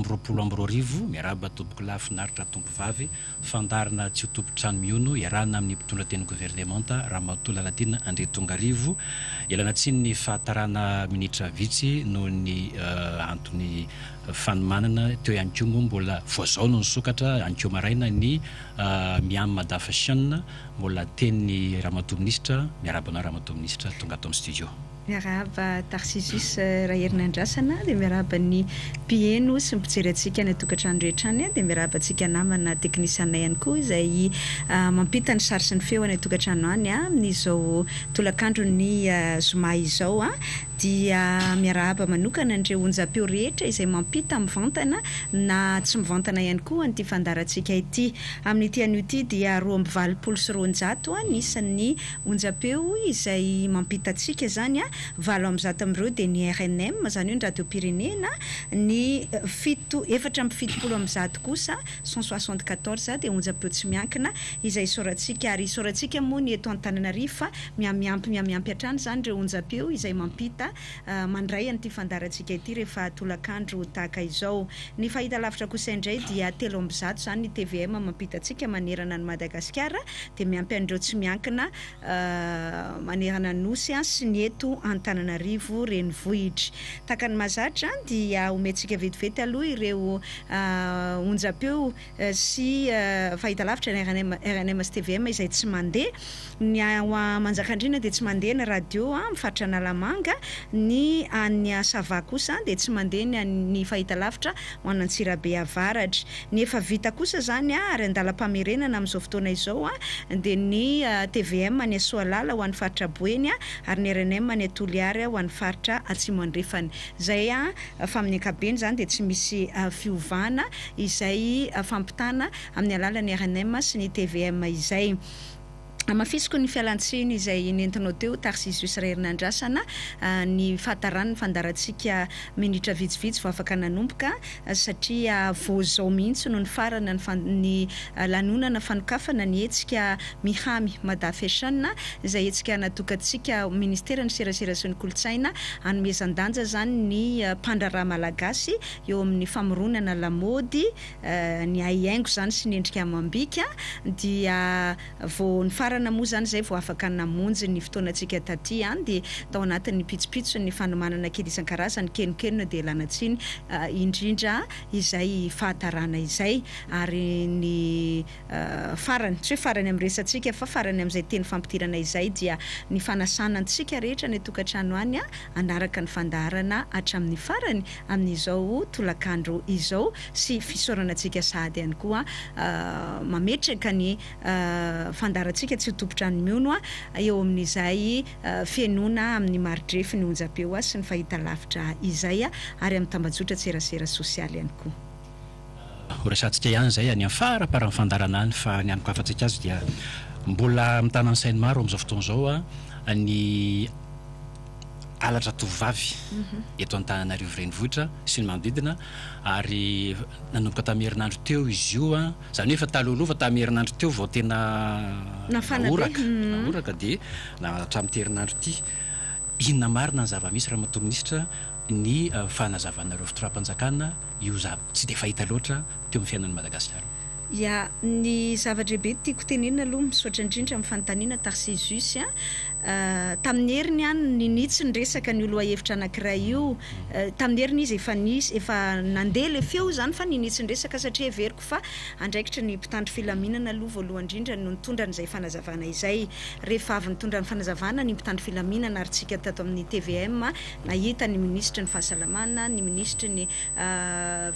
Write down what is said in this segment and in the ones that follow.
2020, Miarahaba tompokolahy finaritra tompovavy, fandaharana tsy ho tompon-trano mihono, iarahana amin'ny mpitondra tenin'ny governemanta Ramatoa Lalatiana Andriatongarivo. Ialana tsiny ny fahatarana minitra vitsy noho ny antony fanomanana, teo ihany koa moa mbola vao izao no nisokatra anikeo maraina ny Miam Mada Fashion, mbola teny Ramatoa Minisitra, miarahaba anao Ramatoa Minisitra tonga ato amin'ny studio. Miarahaba Tarcisus Raherinandrasana dia miarahaba ny mpiheno sy ny mpijery antsika any an-tokantrano rehetra any dia miarahaba antsika namana teknisianina ihany koa izay mampita ny sary sy ny feo any an-tokantrano any amin'izao tolakandron'ny zoma izao dia miarahaba manokana an'ireo onjam-peo rehetra izay mampita mivantana na tsy mivantana ihany koa an'ity fandaharantsika ity. Amin'ity anio ity dia 282 ny isan'ny Onjam-peo izay mampita antsika izany, 108 amin'ireo dia ny rnm, izany hoe ny radiom-pirenena, ny fito, 174 kosa, 174, dia onjam-peo tsy miankina izay isaorantsika ary isaorantsika moa ny eto Antananarivo fa mihamiampy mihamiampy hatrany izany ireo onjam-peo izay mampita mandray an'ity fandaharantsika ity rehefa tolakandro tahaka izao. Ny fahitalavitra kosa indray dia 103 izany ny tvm mampita antsika manerana an'i Madagasikara dia miampy an'ireo tsy miankina manerana ny Nosy sy ny eto Antananarivo renivohitra. Tahaka ny mahazatra dia omentsika vetivety aloha ireo onjam-peo sy fahitalavitra ny rnm, rnm sy tvm izay tsy mandeha. Ny ao Manjakandriana dia tsy mandeha ny radio amin'ny faritra Analamanga, ny any Sava kosa dia tsy mandeha ny an'ny fahitalavitra ho an'Antsirabe Avaratra. Ny efa vita kosa izany ary andalam-pamerenana amin'izao fotoana izao dia ny tvm any Soalala ho an'ny faritra Boeny ary ny rnm any Toliary ho an'ny faritra Atsimo Andrefana. Izay fa amin'ny ankapobeny izany dia tsy misy fiovana izay fampitana amin'ny alalan'ny rnm sy ny tvm izay. Hamafisiko ny fialantsiny izay nentinao teo Tarcisius Raherinandrasana, ny fahataran'ny fandaharantsika minitra vitsivitsy vao afaka nanomboka satria vao izao mihitsy no nifarana ny lanonana fanokafana ny hetsika Mihamy Mada Fashion izay hetsika natokantsika Ministeran'ny Serasera sy ny Kolontsaina hanomezan-danja izany ny mpandraharaha malagasy eo amin'ny famoronana lamaody, ny haihaingo izany sy ny endrika amam-bika dia vao nifarana moa izany izay vao afaka namonjy ny fotoanantsika taty an, dia tao anatin'ny pitsopitson'ny fanomanana kely isan-karazany, kenonkenona dia ialana tsiny indrindra izay fahatarana izay ary ny farany, tsy hoe farany amin'ny resatsika fa farany amin'izay teny fampidirana izay dia ny fanasana antsika rehetra any an-tokantrano any hanaraka ny fandaharana hatramin'ny farany amin'izao tolakandro izao sy fisaorana antsika sahady ihany koa mametraka ny fandaharantsika tsy ho tompon-trano mihono eo amin'izay fihenoana amin'ny mari-drefy ny onjam-peo sy ny fahitalavitra izay ary amin'ny tambajotran-tserasera sosialy ihany koa. Ho resahantsika ihany izay any amin'ny faramparan'ny fandaharana any fa ny hanokafantsika azy dia mbola mitana ny sain'ny maro amin'izao fotoana izao ny halatra tovovavy eto Antananarivo renivohitra sy ny manodidina ary nanomboka tamin'ny herinandro teo izy io, izany hoe efa talohaloha fa tamin'ny herinandro teo vao tena nahoraka, nahoraka dia hatramin'ity herinandro ity. Inona marina ny zava-misy Ramatoa Minisitra ny fanazavanareo fitondram-panjakana io zava tsy dia fahita loatra teo amin'ny fiainan'i Madagasikara. Ya, ny zava-drehibe tiako tenenina aloha, misaotra indrindra amin'ny fanontaniana Tarcisius a. Tamin'ny heriny aho ninia tsy niresaka an'io lohahevitra anankiray io, tamin'ny heriny izy efa nisy, efa nandeha ilay feo izany fa ninia tsy niresaka satria heveriko fa andraikitry ny mpitandro filaminana aloha voalohany indrindra no nitondra an'izay fanazavana izay. Rehefa avy nitondra ny fanazavana ny mpitandro filaminana ary tsika tato amin'ny tvm nahita ny minisitry ny fahasalamana, ny minisitry ny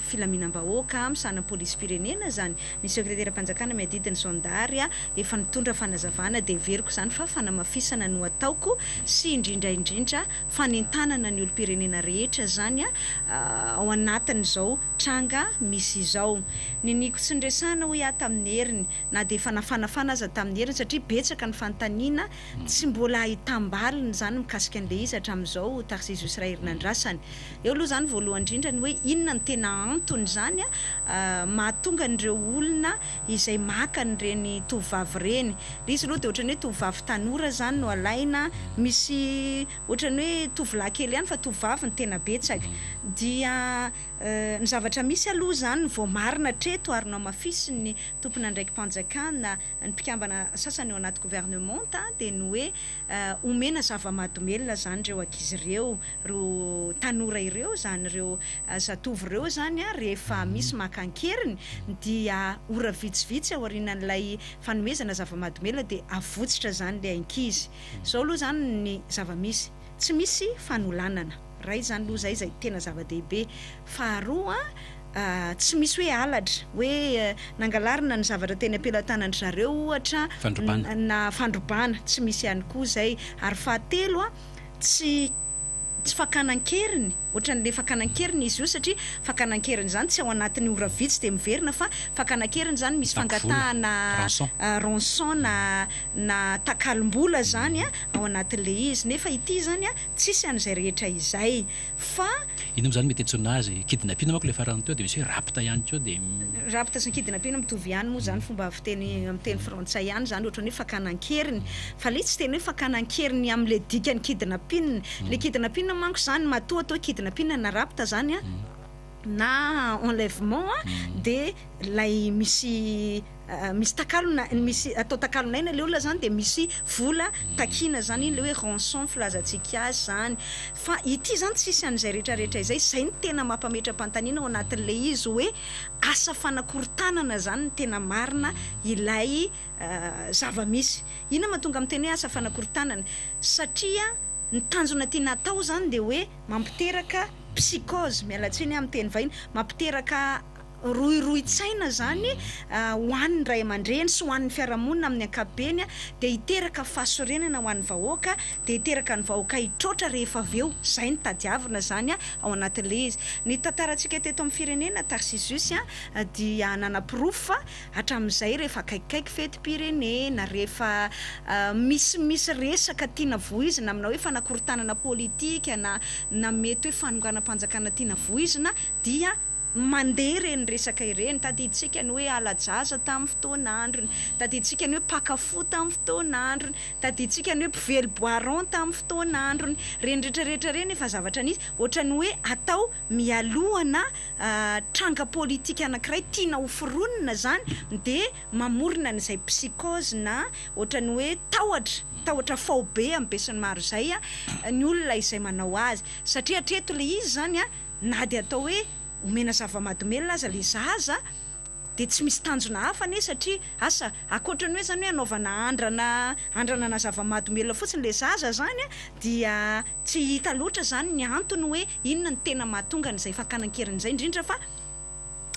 filaminam-bahoaka, misahana ny polisim-pirenena izany, ny sekreteram-panjakana miadidy ny zandary efa nitondra fanazavana dia heveriko izany fa fanamafisana no ataoko sy indrindra indrindra fanentanana ny olom-pirenena rehetra izany ao anatin'izao tranga misy izao. Niniako tsy niresahana hoy aho tamin'ny heriny na dia efa nafanafana aza tamin'ny heriny satria betsaka ny fanontaniana tsy mbola ahitam-baliny izany mikasika an'ilay izy hatramin'izao Tarcisius Raherinandrasana. Eo aloha izany voalohany indrindra ny hoe inona no tena antony izany mahatonga an'ireo olona izay maka an'ireny tovovavy ireny. Ilay izy aloha dia ohatran'ny hoe tovovavy tanora izany no alaina, misy ohatran'ny hoe tovolahy kely ihany fa tovovavy no tena betsaka. Dia ny zavatra misy aloha izany ny voamarina hatreto ary nohamafisin'ny tompon'andraiki-panjakana, ny mpikambana sasany ao anaty governemanta dia ny hoe omena zava-mahadomelina izany ireo ankizy ireo, ireo tanora ireo izany, ireo zatovo ireo izany rehefa misy maka an-keriny dia ora vitsivitsy aorianan'ilay fanomezana zava-mahadomelina dia avotsitra izany ilay ankizy. Izao aloha izany ny zava-misy, tsy misy fanolanana, iray izany aloha izay izay tena zava-dehibe, faharoa tsy misy hoe halatra, hoe nangalarina ny zavatra teny am-pelatanandry zareo ohatra, Fandrobana. na fandrobana, tsy misy ihany koa izay. Ary fahatelo, tsy tsy fakana an-keriny, ohatran'ilay fakana an-keriny izy io satria fakana an-keriny izany tsy ao anatin'ny ora vitsy dia miverina fa fakana an-keriny izany misy Mitaky vola, fangatahana rançon. rançon na na takalom-bola izany ao anatin'ilay izy. Nefa ity izany tsisy an'izay rehetra izay fa. Inona moa izany mety antsoina azy? Kidnapping manko ilay farany teo dia misy hoe rapt ihany koa dia. Rapt sy ny kidnapping mitovy ihany moa izany fomba fiteny amin'ny teny frantsay ihany izany ohatran'ny hoe fakana an-keriny fa ilay tsy tena hoe fakana an-keriny amin'ilay dikan'ny kidnapping. Ilay kidnapping manko izany matoa atao hoe kidnapping na rapt izany an na enlèvement an dia ilay misy misy takalona misy atao takalon'aina ilay olona zany dia misy vola takiana zany iny ilay hoe rançon filazantsika azy zany fa ity zany tsisy an'izay rehetra rehetra izay, izay no tena mampametra-panontaniana ao anatin'ilay izy hoe asa fanakorontanana zany no tena marina ilay zava-misy. Inona mahatonga miteny hoe asa fanakorontanana? Satria ny tanjona tiana atao zany dia hoe mampiteraka psychose, miala tsiny aho amin'ny teny vahiny, mampiteraka rohirohin-tsaina izany ho an'ny ray aman-dreny sy ho an'ny fiarahamonina amin'ny ankapobeny dia hiteraka fahasorenana ho an'ny vahoaka dia hiteraka ny vahoaka hitroatra rehefa avy eo. Izay no tadiavina izany ao anatin'ilay izy. Ny tantarantsika teto amin'ny firenena, Tarsizius, dia nanaporofo fa hatramin'izay rehefa akaikikaiky fetim-pirenena, rehefa misimisy resaka tiana voizina amina hoe fanakorontanana politika na na mety hoe fanonganam-panjakana tiana voizina dia Mandeha ireny resaka ireny, tadidintsika ny hoe hala-jaza tamin'ny fotoan'androny, tadidintsika ny hoe mpaka fo tamin'ny fotoan'androny, tadidintsika ny hoe mpively bois rond tamin'ny fotoan'androny, ireny rehetra rehetra ireny efa zavatra nisy, ohatran'ny hoe atao mialohana tranga politika anankiray tiana ho foronina izany dia mamorona an'izay psychose na ohatran'ny hoe tahotra, tahotra faobe amin'ny besinimaro izay ny olona izay manao azy, satria hatreto ilay izy izany an, Na dia atao hoe omena zava-mahadomelina aza ilay zaza dia tsy misy tanjona hafa anie satria asa ankoatra ny hoe izany hoe anaovana andrana andrana ana zava-mahadomelina fotsiny ilay zaza izany dia tsy hita loatra izany ny antony hoe inona no tena mahatonga an'izay fakana an-keriny izay indrindra fa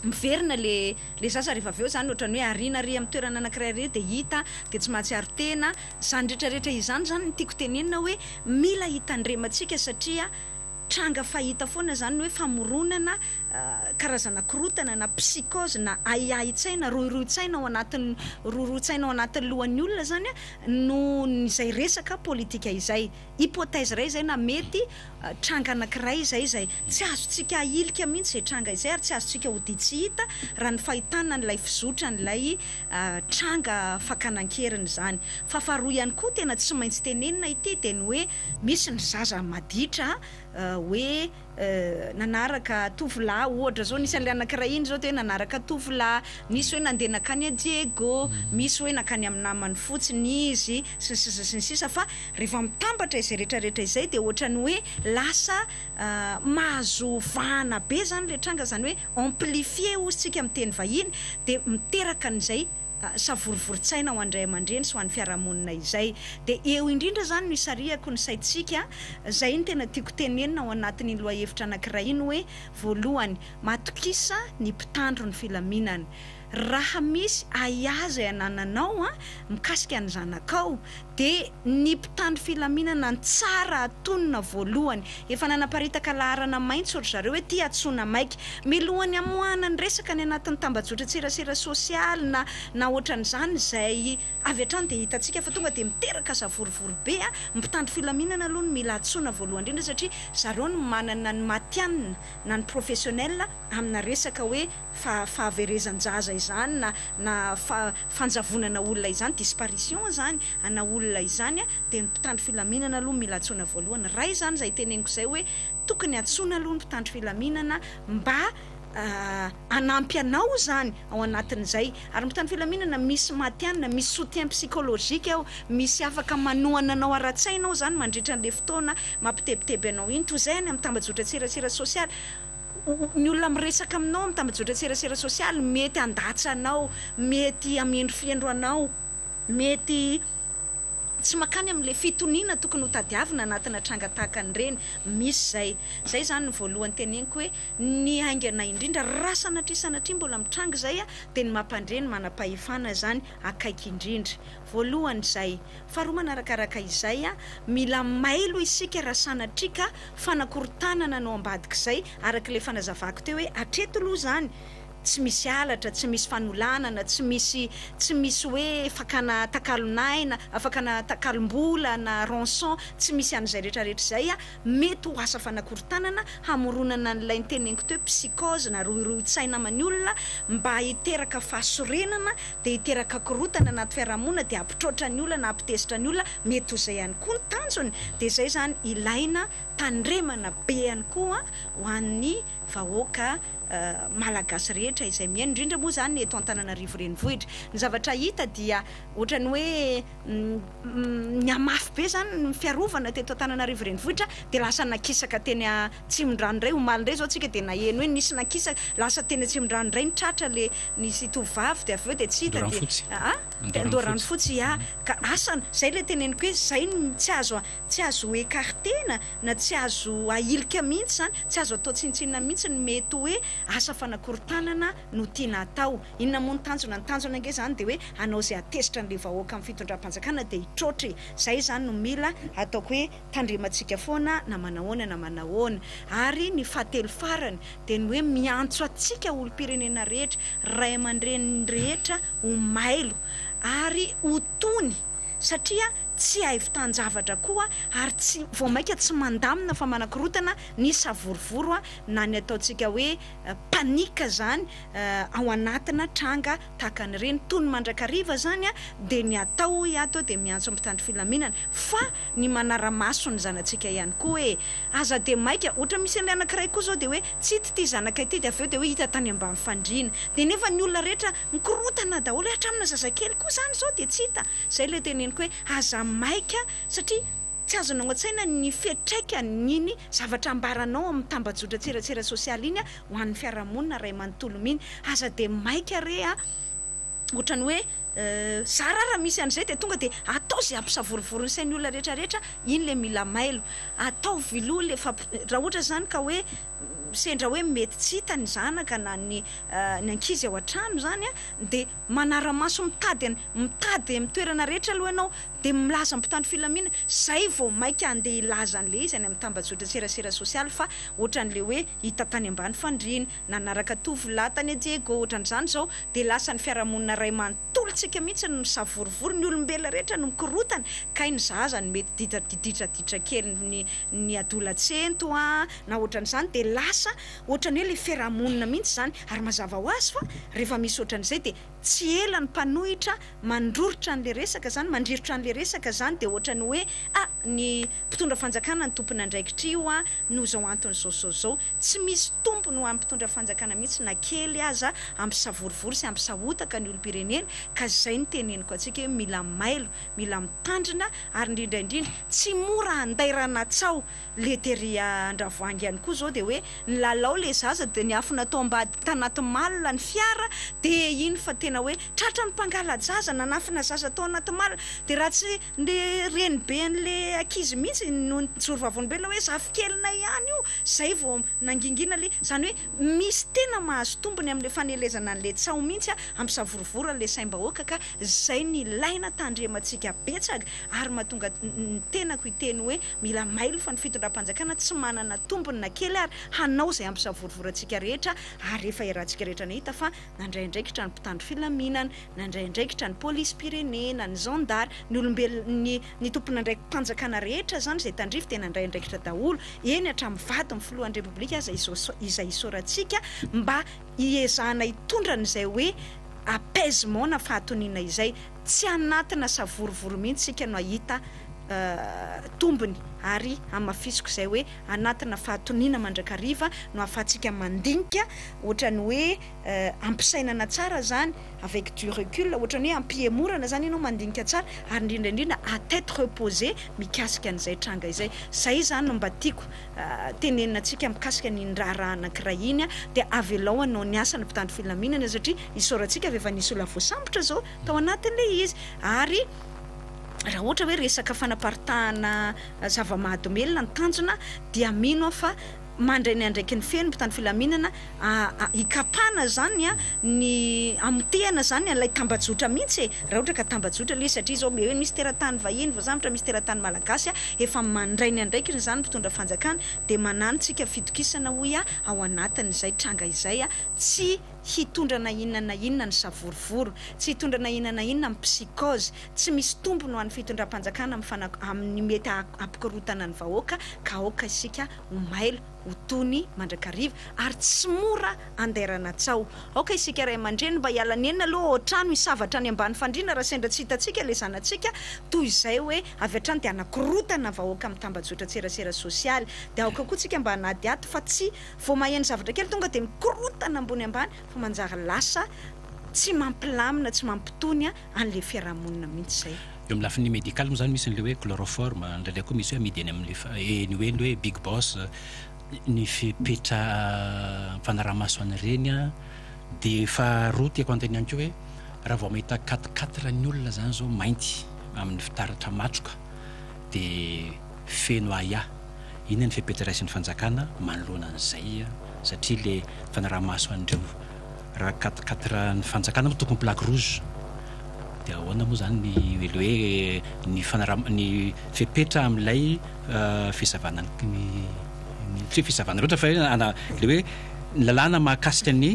miverina le le zaza rehefa avy eo izany ohatran'ny hoe ariana ary amin'ny toerana anankiray ary dia hita dia tsy mahatsiaro tena izany rehetra rehetra izany izany no tiako tenenina hoe mila hitandremantsika satria Tranga fahita foana izany ny hoe famoronana karazana korontana na psychose na ahiahin-tsaina, rohirohin-tsaina ao anatin'ny rohirohin-tsaina ao anatin'ny lohan'ny olona izany noho izay resaka politika izay. Hypothèse iray izay na mety tranga anankiray izay izay tsy azontsika ahilika mihitsy izay tranga izay ary tsy azontsika odian-tsy hita raha ny fahitana an'ilay fizotran'ilay tranga fakana an-keriny izany. Fa faharoa ihany koa tena tsy maintsy tenenina ity dia ny hoe Misy ny zaza maditra hoe nanaraka tovolahy ohatra zao nisy an'ilay anankiray iny zao dia hoe nanaraka tovolahy, nisy hoe nandeha nankany à Diego, misy hoe nankany amin'ny namany fotsiny izy sy ny sisa sy ny sisa fa rehefa mitambatra izay rehetra rehetra izay dia ohatran'ny hoe lasa mahazo vahana be zany ilay tranga izany hoe amplifier hozy tsika amin'ny teny vahiny dia miteraka an'izay savorovoron-tsaina ho an-dray aman-dreny sy ho an'ny fiarahamonina izay. Dia eo indrindra izany no isarihako ny saintsika, izay no tena tiako tenenina ao anatin'iny lohahevitra anankiray iny hoe, voalohany, matokisa ny mpitandro ny filaminana. Raha misy ahiahy izay anananao mikasika ny zanakao dia ny mpitandro filaminana no tsara atonina voalohany. Efa nanaparitaka laharana maitso ry zareo hoe ity antsoina maika. Milohan'ny hamoahana ny resaka any anatin'ny tambajotran-tserasera sosialy na na ohatran'izany izay avy hatrany dia hitantsika fa tonga dia miteraka savorovoro be. Ny mpitandro filaminana aloha no mila antsoina voalohany indrindra satria zareo no manana ny matihanina na ny professionnel amina resaka hoe fahaverezan-jaza izany na na fanjavonana olona izany, disparition izany ana olona izany dia ny mpitandro filaminana aloha mila antsoina voalohany. Iray izany izay teneniko izay hoe tokony antsoina aloha ny mpitandro filaminana mba hanampy anao izany ao anatin'izay. Ary ny mpitandro filaminana misy matihanina, misy soutien psychologique ao, misy afaka manohana anao ara-tsaina ao izany mandritra an'ilay fotoana mampitebiteby anao iny. Toy izay any amin'ny tambajotran-tserasera sosialy. Ny olona miresaka aminao amin'ny tambajotran-tserasera sosialy mety handatsa anao, mety hamendrofendro anao, mety tsy mankany amin'ilay fitoniana tokony ho tadiavina anatina tranga tahaka an'ireny. Misy izay. Izay izany ny voalohany teneniko hoe ny haingana indrindra, raha sanatria sanatria mbola mitranga izay dia ny mampandre ny manam-pahefana izany akaiky indrindra. Voalohany izay. Faharoa manarakaraka izay, mila mailo isika raha sanatria ka fanakorontanana no ambadik'izay, araka ilay fanazavako teo hoe hatreto aloha izany tsy misy halatra, tsy misy fanolanana, tsy misy tsy misy hoe fakana takalon'aina, fakana takalom-bola na rançon, tsy misy an'izay rehetra rehetra izay, mety ho asa fanakorontanana hamoronana an'ilay noteneniko teo hoe psychose na rohirohin-tsaina aman'ny olona mba hiteraka fahasorenana dia hiteraka korontana anaty fiarahamonina dia hampitroatra ny olona na hampitezitra ny olona, mety ho izay ihany koa ny tanjony, dia izay izany ilaina tandremana be ihany koa ho an'ny vahoaka malagasy rehetra izay mihaino, indrindra moa izany eto Antananarivo renivohitra. Ny zavatra hita dia ohatran'ny hoe nihamafy be izany ny fiarovana teto Antananarivo renivohitra dia lasa nakisaka teny Atsimondrano indray, omaly indray izao tsika dia naheno hoe nisy nakisaka, lasa teny Atsimondrano indray ny tratra le nisy tovovavy dia avy eo dia tsy hita dia aa Andoharanofotsy ya ka asa zay le teneniko hoe zay no tsy azo tsy azo ecartena na tsy azo ahilika mihitsy zany, tsy azo atao tsinontsinona mihitsy ny mety hoe asa fanakorontanana no tiana atao. Inona moa ny tanjona? Ny tanjona ange zany dia hoe hanao izay hahatezitra an'ilay vahoaka amin'ny fitondram-panjakana dia hitroatra e! Zay zany no mila ataoko hoe tandremantsika foana na manahoana na manahoana. Ary ny fahatelo farany dia ny hoe miantso antsika olom-pirenena rehetra, ray aman-dreny rehetra ho mailo ary ho tony satria tsy ahivitan-javatra koa ary tsy vao mainka tsy mandamina fa manakorontana ny savorovoro na ny ataontsika hoe panique izany ao anatina tranga tahaka an'ireny. Tony mandrakariva izany dia ny atao hoy ato dia miantso ny mpitandro filaminana fa ny manara-maso ny zanatsika ihany koa e! Aza dia maika, ohatra misy an'ilay anankiray koa izao dia hoe tsy hita ity zanakay ity dia avy eo dia hoe hita tany ambany fandriana dia nefa ny olona rehetra mikorontana daholo hoe hatramina zazakely koa izany izao dia tsy hita, izay ilay teneniko hoe aza maika satria tsy azonao an-tsaina ny fiantraikan'iny zavatra ambaranao amin'ny tambajotran-tserasera sosialy iny ho an'ny fiarahamonina iray manontolo mihiny, aza dia maika re a! Ohatran'ny hoe zara raha misy an'izay dia tonga dia atao izay hampisavorovoro ny sain'ny olona rehetra rehetra, iny ilay mila mailo. Ataovy aloha ilay fampi-, raha ohatra izany ka hoe sendra hoe mety tsy hita ny zanaka na ny ny ankizy ao an-trano izany an, dia manara-maso mitady an, mitady amin'ny toerana rehetra aloha ianao, dia milaza amin'ny mpitandro filaminana, izay vao mainka handeha hilaza an'ilay izy any amin'ny tambajotran-tserasera sosialy fa ohatran'ilay hoe hita tany ambany fandriana. nanaraka tovolahy tany Diego ohatran'izany izao dia lasa ny fiarahamonina iray manontolo tsika mihitsy no misavorovoro, ny olombelona rehetra no mikorotana, kay ny zaza no mety didradidradidra kely ny ny adolatsento a na ohatran'izany dia lasa ohatran'ny hoe le fiarahamonina mihitsy izany ary mazava ho azy fa rehefa misy ohatran'izay dia tsy ela ny mpanohitra mandroritra an'le resaka izany mandrirotra an'le resaka izany dia ohatran'ny hoe ah ny mpitondra fanjakana no tompon'andraikitra io a noho izao antony izao sy izao izao. Tsy misy tombony ho an'ny mpitondra fanjakana mihitsy na kely aza hampisavorovoro sy hampisahotaka ny olom-pirenena ka izay no teneniko antsika hoe mila mailo, mila mitandrina ary indrindra indrindra tsy mora handairana tsaho le tery Andravoahangy ihany koa izao dia hoe nilalao le zaza dia niafina tao ambadika tanaty malle ny fiara dia iny fa tena hoe tratran'ny mpangala-jaza nanafina zaza tao anaty malle dia raha tsy le reniben'le. an'ilay ankizy mihitsy no nijoro vavolombelona hoe zafikelinay ihany io, zay vao nangingina le, zany hoe misy tena mahazo tombony amin'le fanelezana an'le tsaho mihitsy hampisavorovoro an'le saim-bahoaka ka zay no ilaina tandremantsika betsaka ary mahatonga ny tenako hiteny hoe mila mailo fa ny fitondram-panjakana tsy manana tombony na kely ary hanao izay hampisavorovoro antsika rehetra ary efa iarahantsika rehetra nahita fa nandray andraikitra ny mpitandro filaminana, nandray andraikitra ny polisim-pirenena, ny zandary, ny olombelona, ny ny tompon'andraiki-panjakana rehetra izany izay tandrify dia nandray andraikitra daholo, eny hatramin'ny vadin'ny filohan'ny Repoblika aza izay isaorantsika mba hiezahana hitondra an'izay hoe apaisement na fahatoniana izay, tsy anatina savorovoro mihitsy isika no hahita tombony ary hamafisiko izay hoe anatina fahatoniana mandrakariva no ahafahantsika mandinika ohatran'ny hoe ampisainana tsara zany avec du recul ohatran'ny hoe ampihemorana zany ianao mandinika tsara ary indrindra indrindra à tête reposée mikasika an'izay tranga izay. Zay zany no mba tiako tenenina antsika mikasika an'iny raharaha anankiray iny dia avelao hanao ny asany mpitandro filaminana satria isaorantsika fa efa nisy olona voasambotra zao tao anatin'ilay izy ary raha ohatra hoe resaka fanaparitahana zava-mahadomelina ny tanjona dia mino aho fa mandray ny andraikiny feno mpitandro filaminana hikapana izany ny hamotehana izany an'ilay tambajotra mihitsy e! Raha ohatra ka tambajotra ilay izy satria izao hoe misy teratany vahiny voasambotra, misy teratany malagasy efa mandray ny andraikiny izany mpitondra fanjakana dia manano tsika fitokisana hoy aho ao anatin'izay tranga izay tsy hitondra na inona na inona ny savorovoro, tsy hitondra na inona na inona ny psychose, tsy misy tombony ho an'ny fitondram-panjakana amin'ny fana amin'ny mety hampikorontana ny vahoaka ka aoka isika ho mailo, ho tony mandrakariva ary tsy mora andairana tsaho. Aoka isika ray aman-dreny mba hiala nenina aloha ao an-trano hisava hatrany ambany fandriana raha sendra tsy hitantsika ilay zanatsika toy izay hoe avy hatrany dia hanakorontana vahoaka amin'ny tambajotran-tserasera sosialy. Dia aoka koa tsika mba hanadihady fa tsy vao maheno zavatra kely tonga dia mikorontana ambony ambany fa manjary lasa tsy mampilamina, tsy mampitony an'ilay fiarahamonina mihitsy izay. Eo amin'ny lafiny médical moa izany misy an'ilay hoe chloroforme, indraindray koa misy hoe amidy eny amin'ilay eny ho eny hoe big boss, ny fepetra fanaraha-maso an'ireny an, dia faharoa tiako anontaniana ihany koa hoe raha vao mahita quatre quatre ny olona izany izao mainty amin'ny fitaratra matroka dia feno ahiahy, inona ny fepetra raisin'ny fanjakana manoloana an'izay satria ilay fanaraha-maso an'ireo Raha quatre quatre ny fanjakana moa tokony plaque rouge dia ahoana moa zany ny le hoe ny fanaraha ny fepetra amin'ilay fisavana ny tsy hoe fisavana loatra fa hoe ana le hoe ny lalàna mahakasika ny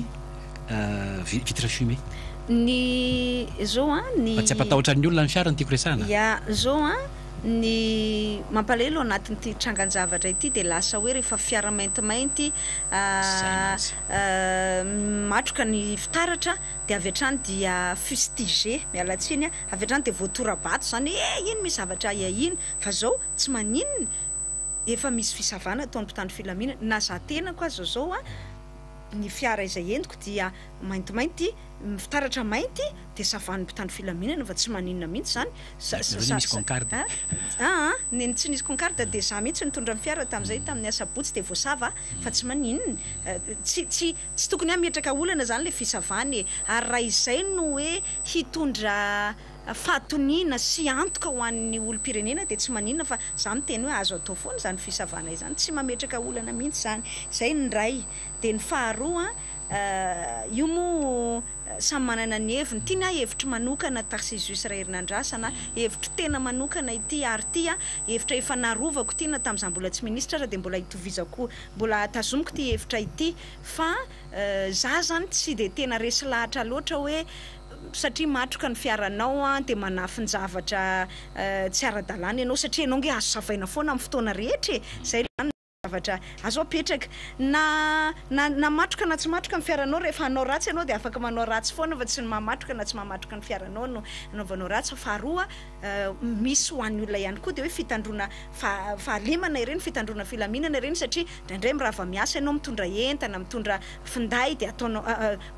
vitre fumée. Ny zao an ny. Mba tsy hampatahotra ny olona ny fiara no tiako resahana. Ya zao an ny mampalahelo ao anatin'ity trangan-javatra ity dia lasa hoe rehefa fiara maintimainty Matroka ny fitaratra dia avy hatrany dia fustigé, miala tsiny a, avy hatrany dia voatora-bato izany hoe eh iny misy zavatra ahiahiana fa zao tsy maninona, efa misy fisavana ataon'ny mpitandro filaminana, na za tenako aza zao a, ny fiara izay entiko dia maintimainty, fitaratra mainty dia savan'ny mpitandro filaminana fa tsy maninona mihitsy izany, Nareo nisy concarde? Aa, ny tsy nisy concarde dia za mihitsy nitondra ny fiara tamin'izay tamin'ny asabotsy dia voasava fa tsy maninona, tsy tsy tsy tokony hametraka olana izany ilay fisavana e, ary raha izay no hoe hitondra fahatoniana sy antoka ho an'ny olom-pirenena dia tsy maninona fa za miteny hoe azo atao foana izany fisavana izany, tsy mametraka olana mihitsy izany, izay ny iray, dia ny faharoa io moa Samy manana ny heviny. Ity ny ahy hevitro manokana Tarcisius Raherinandrasana a! Hevitro tena manokana ity ary ity a! Hevitra efa narovako ity na tamin'izaho mbola tsy ministra ara dia mbola itovizako, mbola tazomiko ity hevitra ity fa za zany tsy dia tena resy lahatra loatra hoe satria matroka ny fiaranao a dia manafin-javatra tsy ara-dalàna ianao satria ianao ange azo savaina foana amin'ny fotoana rehetra e! Zay zany. Zavatra azo apetraka. Na na na matroka na tsy matroka ny fiaranao, rehefa hanao ratsy ianao dia afaka manao ratsy foana fa tsy ny mahamatroka na tsy mahamatroka ny fiaranao no anaovanao ratsy. Fa faharoa, misy ho an'ny olona ihany koa dia hoe fitandroana fahalemana ireny, fitandroana filaminana ireny satria indraindray mirava miasa ianao mitondra entana, mitondra finday dia ataonao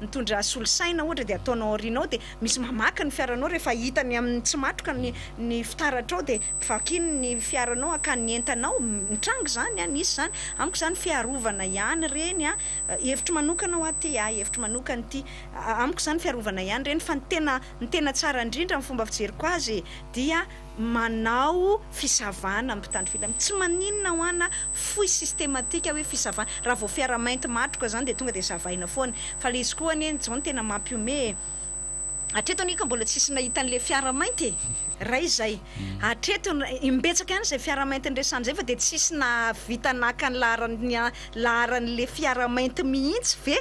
mitondra solosaina ohatra dia ataonao aoriana ao dia misy mamaky ny fiaranao rehefa hitany amin'ny tsy matroka ny ny fitaratrao dia vakiny ny fiaranao hakany ny entanao, mitranga izany an, nisy izany. izany. Amiko izany fiarovana ihany ireny a, hevitro manokana hoa ty a, hevitro manokana ity. Amiko izany fiarovana ihany ireny fa ny tena ny tena tsara indrindra amin'ny fomba fijeriko azy dia manao fisavana amin'ny mpitandro filaminana. Tsy maninona hoa na fohy systematique hoe fisavana, raha vao fiara mainty matroka izany dia tonga dia savaina foana. Fa ilay izy koa anie izao no tena mampihomehy e. Hatreto anie ka mbola tsisy nahita an'ilay fiara mainty e! Ray izay. Hatreto, imbetsaka ihany izay fiara mainty niresahana izay fa dia tsisy nahavita naka ny laharan'ny laharan'ilay fiara mainty mihitsy ve?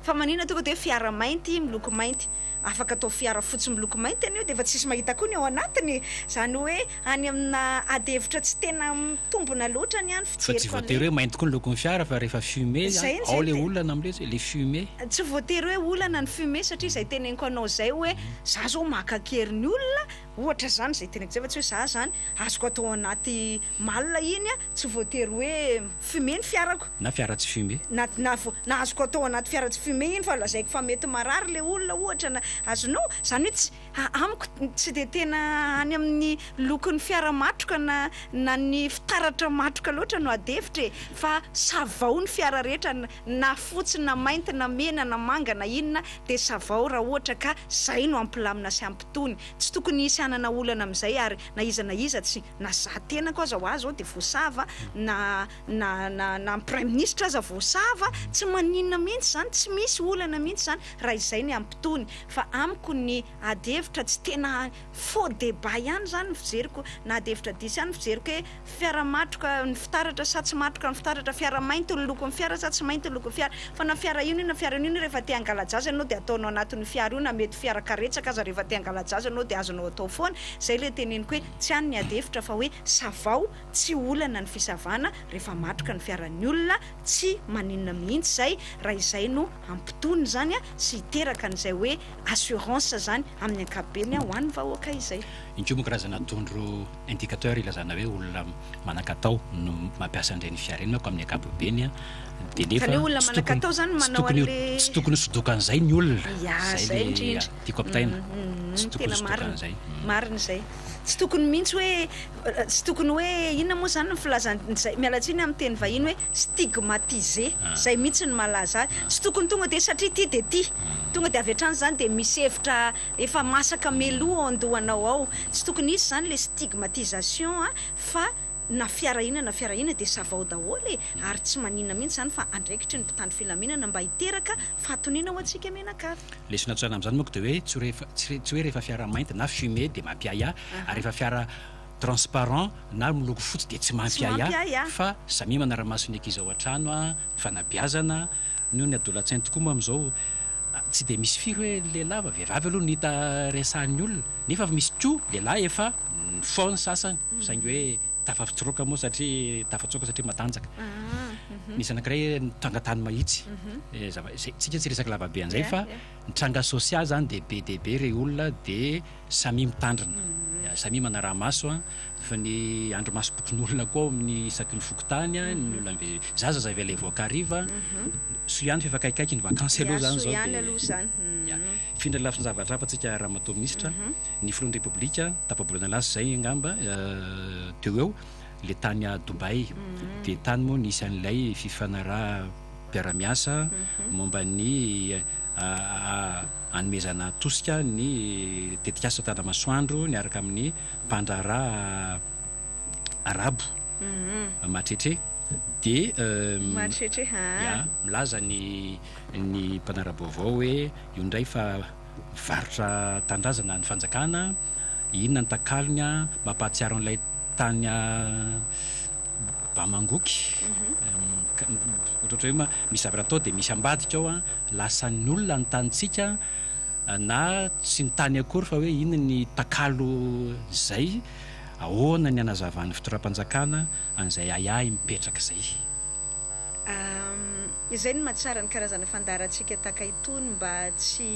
Fa maninona tonga dia hoe fiara mainty miloko mainty? Afaka atao fiara fotsy miloko mainty anie io dia efa tsisy mahita koa ny ao anatiny e! Izany hoe any amina ady hevitra tsy tena mitombina loatra ny ahy ny Fa tsy fijeriko voatery an'ilay. hoe mainty koa ny lokon'ny fiara fa rehefa fumé Izay ao izay le te. olana amin'ilay izy, le fumé. Tsy voatery hoe olana ny fumé satria izay teneniko anao izay hoe za zao maka an-keriny olona, ohatra izany izay teneniko izay fa tsy hoe za izany azoko atao anaty malle iny an, tsy voatery hoe fumé ny fiarako. Na fiara tsy fumé. Na na na azoko atao anaty fiara tsy fumé iny fa lazaiko fa mety marary le olona ohatra na azonao? Izany hoe tsy amiko tsy dia tena any amin'ny lokon'ny fiara matroka na na ny fitaratra matroka loatra no ady hevitra e! Fa savao ny fiara rehetra na fotsy na mainty na mena na manga na inona dia savao raha ohatra ka zay no hampilamina sy hampitony. Tsy tokony hisy hanana olana amin'izay ary na iza na iza tsy na za tenako aza ho ahy zao dia voasava na na na na ny praiminisitra aza voasava, tsy maninona mihitsy izany, tsy misy olana mihitsy izany raha izay ny hampitony fa amiko ny ady hevitra tsy tena faux débat ihany izany ny fijeriko na ady hevitra diso ihany ny fijeriko hoe fiara matroka ny fitaratra sa tsy matroka ny fitaratra, fiara mainty ny lokon'ny fiara sa tsy mainty ny lokon'ny fiara, fa na fiara inona io na fiara inona io rehefa te hangala-jaza ianao dia ataonao anatin'io fiara io na mety fiara karetsaka aza rehefa te hangala-jaza ianao dia azonao atao foana, izay ilay teneniko hoe tsy any ny ady hevitra fa hoe savao Tsy olana ny fisavana rehefa matroka ny fiaran'ny olona, tsy maninona mihitsy izay raha izay no hampitony izany sy hiteraka an'izay hoe assurance izany amin'ny ankapobeny ho an'ny vahoaka izay. Iny koa moa karazana tondro indicateur ilazana hoe olona manan-katao no mampiasa an'ireny fiara ireny manko amin'ny ankapobeny dia nefa Izany hoe olona tsy tokony manan-katao izany no tsy manao tokony an'le. tsy tokony ho sodokan'izay ny olona, Ya, izay izay le indrindra. tiako ampitaina, tsy tokony Tena ho marina, sodokan'izay. marina izay. Tsy tokony mihitsy hoe Tsy tokony hoe inona moa izany ny filazan izay, miala tsiny amin'ny teny vahiny hoe stigmatiser, izay mihitsy no malaza azy. Tsy tokony tonga dia satria ity dia ity. Tonga dia avy hatrany izany dia misy hevitra efa masaka meloa ao an-dohanao ao. Tsy tokony hisy izany ilay stigmatisation fa na fiara inona na fiara inona dia savao daholo e! Ary tsy maninona mihitsy izany fa andraikitry ny mpitandro filaminana mba hiteraka fahatoniana ho antsika mianakavy. Lesona tsoahina amin'izany manko dia hoe tsy rehefa tsy hoe rehefa fiara mainty na fumé dia mampiahiahy ary rehefa fiara transparent na miloko fotsy dia tsy mampiahiahy fa samia manara-maso ny ankizy ao an-trano ny fanabeazana noho ny adolan-tsaina tokoa moa amin'izao tsy dia misy firy hoe lehilahy fa vehivavy aloha no hita resahan'ny olona nefa misy koa lehilahy efa nifao ny sasany saingy hoe Tafafitsoroka moa satria tafatsoaka satria matanjaka. Nisy anankiray nitranga tany Mahitsy. Zava, izay, tsika tsy hiresaka lava be an'izay fa ny tranga sosialy zany dia be dia be re olona dia samia mitandrina. Samia manaraha-maso an, fa ny andrimasom-pokonolona koa ao amin'ny isaky ny fokontany an, ny olona mive, zaza zay avy ilay voaka hariva, soa ihany fa efa akaikikaiky ny vakansy aloha zany zao dia, ya. Findra lafin-javatra hafa tsika Ramatoa Minisitra. Ny filohan'ny Repoblika, tapa-bolana lasa izay angamba, teo ho eo, ilay tany Dubaï. Dia tany moa nisy an'ilay fifanaraham-piarahamiasa momba ny hanomezana tosika ny tetikasa Tanamasoandro niaraka amin'ny mpandraharaha arabo Matretre. Dia milaza ny mpanara-baovao hoe io indray fa Mivarotra tanindrazana ny fanjakana, inona ny takalony an, mampahatsiaro an'ilay tany Bamangoky, ohatrohatry hoe misy zavatra atao dia misy ambadika ao an, lasan'ny olona ny tanintsika na tsy ny tany akory fa hoe inona ny takalo izay, ahoana ny hanazavan'ny fitondram-panjakana an'izay ahiahy mipetraka izay. Izay no mahatsara ny karazana fandaharantsika tahaka itony mba tsy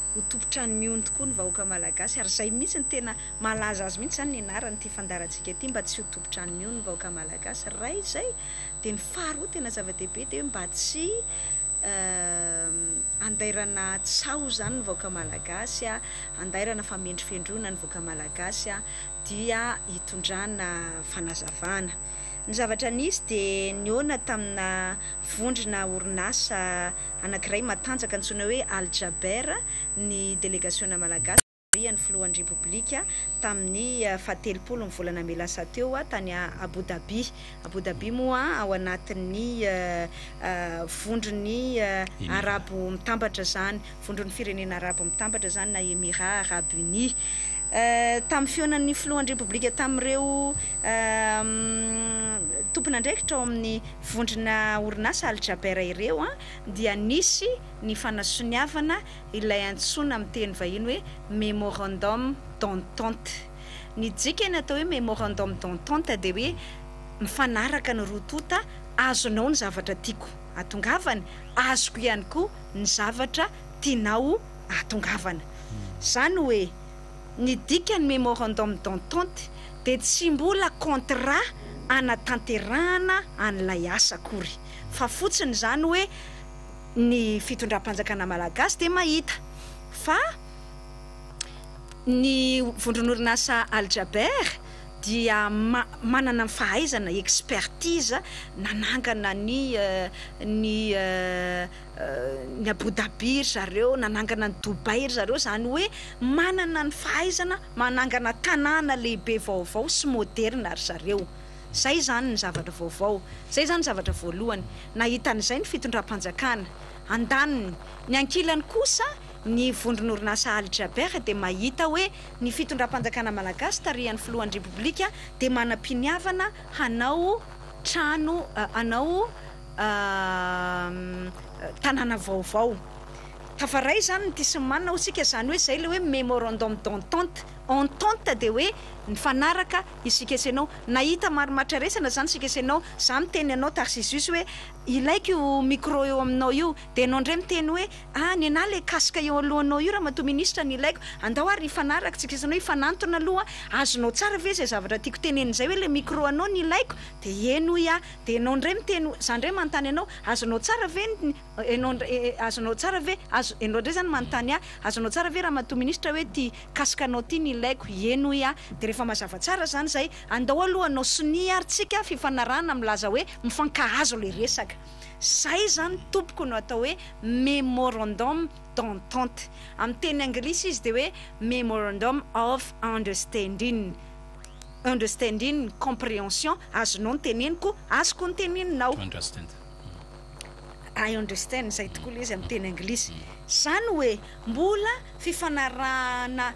ho tompon-trano mihono tokoa ny vahoaka malagasy ary izay mihitsy no tena mahalaza azy mihitsy izany ny anaran'ity fandaharantsika ity mba tsy ho tompon-trano mihono ny vahoaka malagasy iray izay dia ny faharoa tena zava-dehibe dia hoe mba tsy andairana tsaho izany ny vahoaka malagasy andairana famendrofendroana ny vahoaka malagasy dia hitondrana fanazavana. Ny zavatra nisy dia nihaona tamina vondrona orinasa anankiray matanjaka antsoina hoe Al Jaber ny delegasiona malagasy notarihan'ny filohan'ny Repoblika tamin'ny fahatelopolo ny volana mey lasa teo tany Abu Dhabi. Abu Dhabi moa ao anatin'ny vondron'ny Arabo Mitambatra izany, vondron'ny firenena Arabo Mitambatra izany na Emirats Arabes Unis. Tamin'ny fihaonan'ny filohan'ny Repoblika tamin'ireo tompon'andraikitra ao amin'ny vondrona orinasa Al Jaber ireo dia nisy ny fanasoniavana ilay antsoina amin'ny teny vahiny hoe Memorandum d'entente. Ny dikany atao hoe Memorandum d'entente dia hoe mifanaraka ny roa tonta, azonao ny zavatra tiako hatongavana, azoko ihany koa ny zavatra tianao hahatongavana. Izany hoe ny dikan'ny Memorandum d'entente dia tsy mbola contrat hanatanterahana an'ilay asa akory fa fotsiny izany hoe ny fitondram-panjakana malagasy dia mahita fa ny vondron'orinasa Al Jaber dia manana ny fahaizana, expertise, nanangana ny ny ny Abu Dhabi ry zareo, nanangana ny Dubai ry zareo, izany hoe manana ny fahaizana manangana tanàna lehibe vaovao sy moderina ry zareo. Izay izany ny zavatra vaovao. Izay izany ny zavatra voalohany. Nahita an'izay ny fitondram-panjakana. Andaniny. Ny ankilany kosa, ny vondron'orinasa Al Jaber dia mahita hoe ny fitondram-panjakana malagasy tarihan'ny filohan'ny Repoblika dia manam-piniavana hanao trano, hanao tanàna vaovao. Tafaray izany ny tia sy ny manina hoy isika, izany hoe izay ilay hoe memorandum d'entente. Entente dia hoe nifanaraka isika sy ianao. Nahita marimaritra iraisana izany isika sy ianao. Izaho miteny anao Tarcisius hoe ilaiko io micro eo aminao io. Dia ianao indray miteny hoe ah nenah ilay casque eo alohanao io ramatoa ministra no ilaiko. Andao ary hifanaraka isika sy ianao, hifanantona aloha. Azonao tsara ve izay zavatra tiako tenenina izay hoe ilay micro anao no ilaiko? Dia eny hoy aho. Dia ianao indray miteny, izaho indray manontany anao, azonao tsara ve ny, ianao indray, azonao tsara ve, azo, ianao indray izany manontany ahy, azonao tsara ve ramatoa ministra hoe ity casque anao ity no ilaiko? Eny hoy aho. Dia rehefa mazava tsara izany izay, andao aloha hanao sonia ary tsika fifanarahana milaza hoe mifankahazo ilay resaka. Izay izany tompoko no atao hoe memorandum d'entente. Amin'ny teny anglisy izy dia hoe memorandum of understanding. Understanding, comprehension, azonao ny teneniko, azoko ny teneninao. To understand. I understand, izay tokoa ilay izy amin'ny teny anglisy. Izany hoe mbola fifanarahana,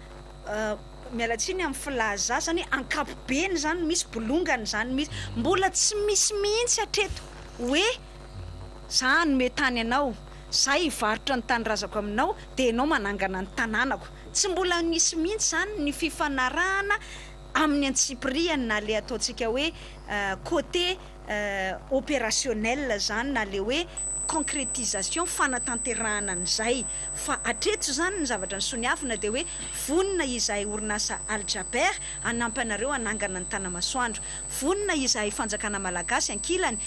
miala tsiny amin'ny filaza, izany hoe ankapobeny izany misy, bolongany izany misy. Mbola tsy misy mihitsy hatreto hoe za hanome tany anao, za hivarotra ny tanindrazako aminao dia ianao manangana ny tanànako. Tsy mbola nisy mihitsy izany ny fifanarahana amin'ny antsipirihany na ilay ataontsika hoe côté opérationnel izany na ilay hoe concrétisation, fanatanterahana an'izay. Fa hatreto izany ny zavatra nosoniavina dia hoe vonona izahay orinasa Al Jaber hanampy anareo hanangana ny Tanamasoandro. Vonona izahay fanjakana malagasy ankilany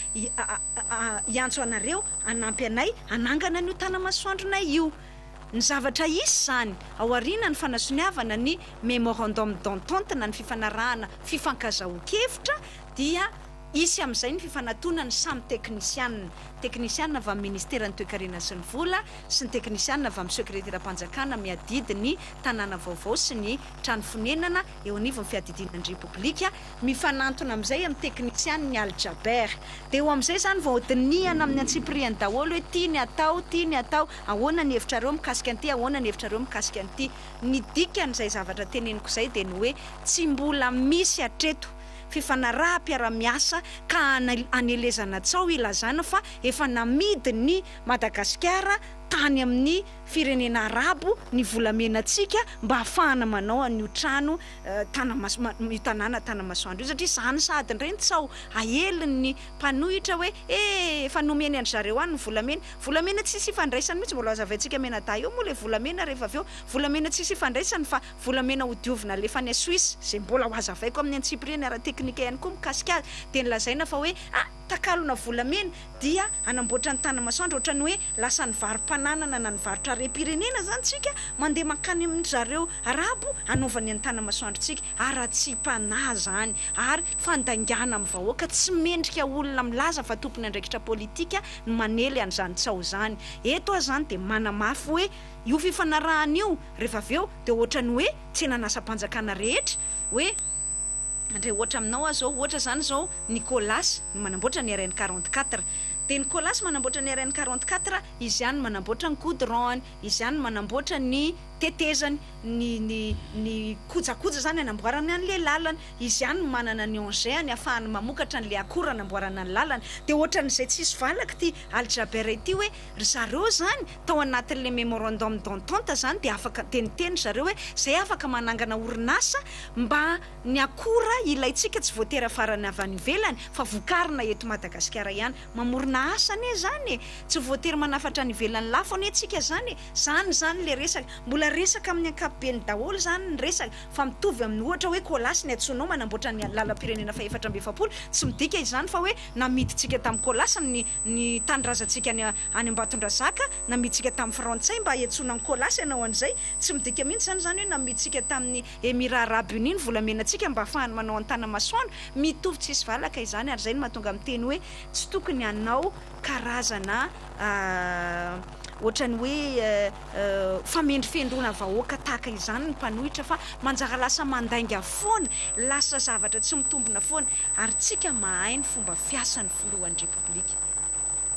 hiantso anareo hanampy anay hanangana an'io Tanamasoandronay io. Ny zavatra hisy izany ao aoriana ny fanasoniavana ny Memorandum d'entente na ny fifanarahana fifankazahoan-kevitra dia hisy amin'izay ny fifanatonan'ny samy teknisianina, teknisianina avy amin'ny Ministeran'ny Toekarena sy ny Vola sy ny teknisianina avy amin'ny Sekreteram-panjakana miadidy ny tanàna vaovao sy ny trano fonenana eo anivon'ny fiadidiana ny Repoblika, mifanantona amin'izay amin'ny teknisianin'ny Al Jaber. Dia eo amin'izay izany vao dinihana amin'ny antsipiriany daholo hoe ity ny atao, ity ny atao, ahoana ny hevitrareo mikasika an'ity, ahoana ny hevitrareo mikasika an'ity. Ny dikan'izay zavatra teneniko izay dia ny hoe tsy mbola misy hatreto fifanaraham-piarahamiasa ka anelezana tsaho ilazana fa efa namidin'i Madagasikara tany amin'ny firenena arabo ny volamenantsika mba hahafahana manao an'io trano Tanamaso, io tanàna Tanamasoandro io satria izany sahady indray ny tsaho aelin'ny mpanohitra hoe eh efa nomeny an-dry zareo any ny volamena. Volamena tsisy ifandraisany mihitsy, mbola ho hazavaintsika mianadahy eo moa ilay volamena rehefa avy eo, volamena tsisy ifandraisany fa volamena hodiovina alefa any Suisse, izay mbola ho hazavaiko amin'ny antsipiriany ara-teknika ihany koa mikasika azy, dia nolazaina fa hoe ah takalona volamena dia hanamboatra ny Tanamasoandro, ohatran'ny hoe lasa nivaro-pananana na nivarotra. harem-pirenena izany tsika, mandeha mankany amin-dry zareo arabo hanaovany ny tana-masoandrontsika. Haratsiam-panahy izany ary fandaingana amin'ny vahoaka tsy mendrika olona milaza fa tompon'andraikitra politika no manely an'izany tsaho izany. Eto aho izany dia manamafy hoe io fifanarahana io rehefa avy eo dia ohatran'ny hoe tsenan'asam-panjakana rehetra hoe handray ohatra aminao aho izao, ohatra izany izao ny Colas no manamboatra ny RN 44 dia ny Colas manamboatra ny RN 44 izy ihany no manamboatra ny goudron-ny, izy ihany no manamboatra ny tetezany, ny ny ny kojakoja izany anamboarany an'ilay lalana, izy ihany no manana ny engin-ny ahafahany mamokatra an'ilay akora anamboarana ny lalana, dia ohatran'izay tsisy valaka ity Al Jaber ity hoe ry zareo izany tao anatin'ilay memorandum d'entente izany dia afaka dia niteny ry zareo hoe izay afaka manangana orinasa mba ny akora ilaintsika tsy voatery hafarana avy any ivelany fa vokarina eto Madagasikara ihany, mamorona asa anie izany e! Tsy voatery manafatra any ivelany lafo anie tsika izany e! Zany izany le resaka. Mbola resaka amin'ny ankapobeny daholo izany ny resaka fa mitovy amin'ny ohatra hoe Colas ny antsoinao manamboatra ny lalam-pirenena faha-44, tsy midika izany fa hoe namidintsika tamin'ny Colas ny ny tanindrazantsika any any Ambatondrazaka, namidintsika tamin'ny frantsay mba hiantsoana an'i Colas ianao an'izay, tsy midika mihitsy izany izany hoe namidintsika tamin'ny Emirats Arabes Unis ny volamenantsika mba hahafahany manao an-tanamasoandro, mitovy tsisy valaka izany ary izay no mahatonga miteny hoe tsy tokony hanao karazana ohatran'ny hoe famendrofendroana vahoaka tahaka izany ny mpanohitra fa manjary lasa mandainga foana, lasa zavatra tsy mitombina foana ary tsika mahay ny fomba fiasan'ny filohan'ny Repoblika.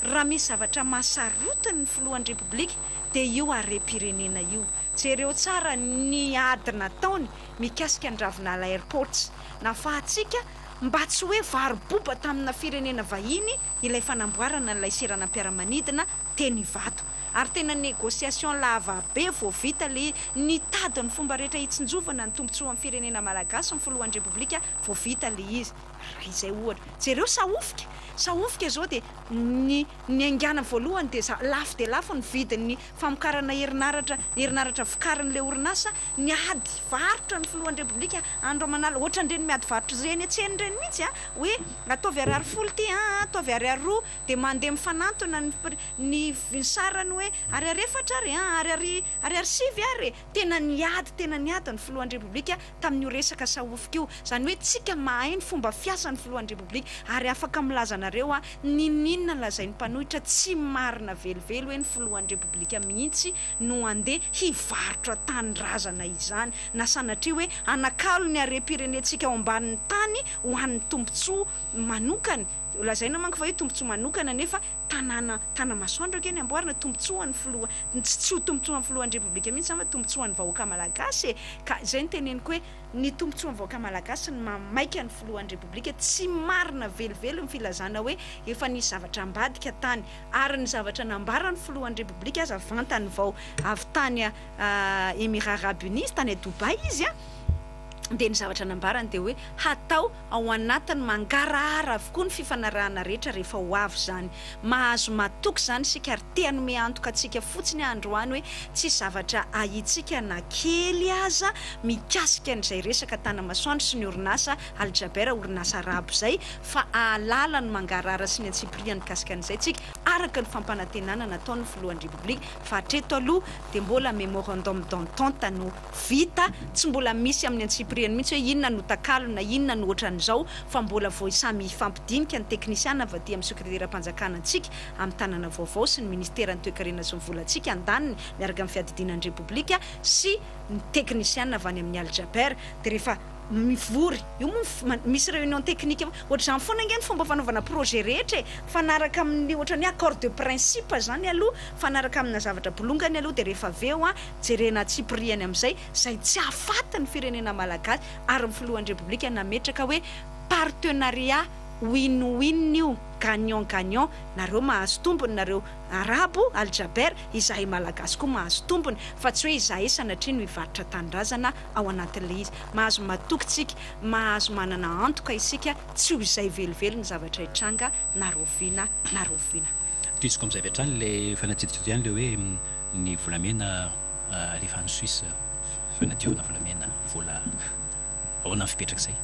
Raha misy zavatra mahasarotiny ny filohan'ny Repoblika dia io harem-pirenena io. Jereo tsara ny ady nataony mikasika ny Ravinala Airports. Nafahantsika mba tsy hoe varo-boba tamina firenena vahiny ilay fanamboarana an'ilay seranam-piaramanidina teny Ivato. Ary tena négociation lava be vao vita ilay nitady ny fomba rehetra hitsinjovana ny tombontsoan'ny firenena malagasy ny filohan'ny Repoblika vao vita ilay izy. Raha izay ohatra. Jereo Sahofika! Sahofika izao dia ny niaingàna voalohany dia za lafo dia lafo ny vidin'ny famokarana herinaratra, herinaratra vokarin'ilay orinasa, niady varotra ny filohan'ny Repoblika andro aman'alina, ohatran'ireny miady varotra ireny an-tsena ireny mihitsy an, hoe ataovy ariary folo ity an, ataovy ariary roa, dia mandeha mifanantona ny prix, ny ny sarany hoe ariary efatra ary an, ariary ariary sivy ary e! Tena niady, tena niady ny filohan'ny Repoblika tamin'io resaka sahofika io. Izany hoe tsika mahay ny fomba fiasan'ny filohan'ny Repoblika ary afaka milaza anareo aho n'inon'inona lazain'ny mpanohitra tsy marina velively hoe ny filohan'ny Repoblika mihitsy no handeha hivarotra tanindrazana izany na sanatria hoe hanakalo ny harem-pirenentsika ao ambanin'ny tany ho an'ny tombontsoa manokany. Lazaina manko fa hoe tombontsoa manokana nefa tanàna Tanamasoandro ange ny amboarina, tombontsoan'ny filoha, tsy tsy ho tombontsoan'ny filohan'ny Repoblika mihitsy izany fa tombontsoan'ny vahoaka malagasy e! Ka izay no teneniko hoe ny tombontsoan'ny vahoaka malagasy no maha maika ny filohan'ny Repoblika, tsy marina velively ny filazana hoe efa nisy zavatra ambadika tany, ary ny zavatra nambaran'ny filohan'ny Repoblika aza vantany vao avy tany Emirats Arabes Unis, tany Dubaï izy an, dia ny zavatra nambarany dia hoe hatao ao anatin'ny mangarahara avokoa ny fifanarahana rehetra rehefa ho avy izany. Mahazo matoky izany isika ary te hanome antoka antsika fotsiny aho androany hoe tsisy zavatra ahiantsika na kely aza mikasika an'izay resaka Tanamasoandro sy ny orinasa Al Jaber, orinasa arabo izay, fa hahalala ny mangarahara sy ny antsipiriany mikasika an'izay tsika araka ny fampanantenana nataon'ny filohan'ny Repoblika fa hatreto aloha dia mbola memorandum d'entente no vita, tsy mbola misy amin'ny antsipiriany mihitsy hoe inona no takalo na inona no ohatran'izao fa mbola vao samy hifampidinika ny teknisiana avy aty amin'ny sekreteram-panjakana antsika amin'ny tanana vaovao sy ny ministeran'ny toekarena sy ny volantsika andaniny miaraka amin'ny fiadidiana ny repoblika sy ny teknisiana avy any amin'ny Al Jaber dia rehefa mivory io moa misy réunion technique ohatr'izany foana ange ny fomba fanaovana projet rehetra e, mifanaraka amin'ny ohatran'ny hoe accord de principe izany aloha, mifanaraka amina zavatra bolongany aloha dia rehefa avy eo an jerena antsipiriany amin'izay, izay tsy hahafaty ny firenena malagasy ary ny filohan'ny Repoblika nametraka hoe partenariat win-win io, gagnant gagnant, nareo mahazo tombony nareo arabo, Al Jaber, izahay malagasy koa mahazo tombony fa tsy hoe izahay sanatria no hivarotra tanindrazana ao anatin'ilay izy. Mahazo matoky tsika, mahazo manana antoka isika tsy ho izay velively ny zavatra hitranga na rahoviana na rahoviana. Tohiziko amin'izay avy hatrany ilay efa natsidika teo ihany ilay hoe Ny volamena alefa any Suisse, fanadiovana volamena, vola, ahoana ny fipetrak'izay?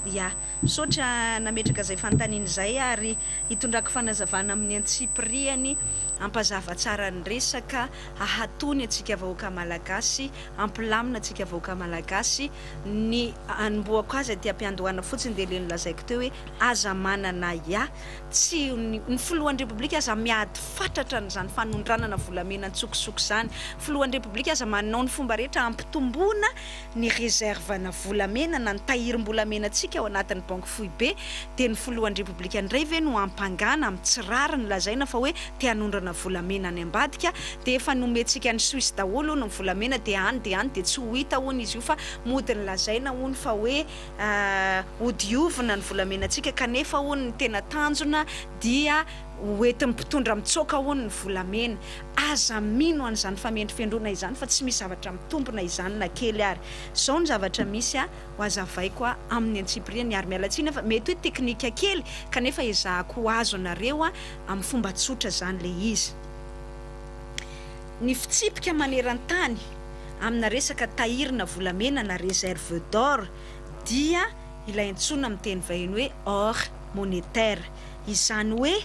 Ya. Misaotra nametraka izay fanontaniana izay ary hitondrako fanazavana amin'ny antsipiriany hampazava tsara ny resaka, hahatony antsika vahoaka Malagasy, hampilamina antsika vahoaka Malagasy. Ny hanombohako azy aty am-piandohana fotsiny dia ilay nolazaiko teo hoe aza manana ahiahy, tsy ny filohan'ny Repoblika aza miady fatratra an'izany fanondranana volamena an-tsokosoko izany, filohan'ny Repoblika aza manao ny fomba rehetra hampitomboana ny réserve-na volamena na ny tahirim-bolamenantsika ao anatin'ny banky foibe, dia ny filohan'ny Repoblika indray ve no ampangana amin'ny tsy rariny lazaina fa hoe te hanondrana volamena any ambadika, dia efa nomentsika any Suisse daholo hono ny volamena dia any dia any dia tsy ho hita hono izy io fa mody ny lazaina hono fa hoe hodiovina ny volamenantsika kanefa hono ny tena tanjona dia ho entin'ny mpitondra mitsoaka hono ny volamena. Aza mino an'izany famendrofendroana izany fa tsy misy zavatra mitombina izany na kely ary. Izao ny zavatra misy a, ho azavaiko a amin'ny antsipiriany ary miala tsiny fa mety hoe teknika kely kanefa ezahako ho azonareo a amin'ny fomba tsotra izany ilay izy. Ny fitsipika maneran-tany amina resaka tahirina volamena na réserve d'or dia ilay antsoina amin'ny teny vahiny hoe or monétaire. Izany hoe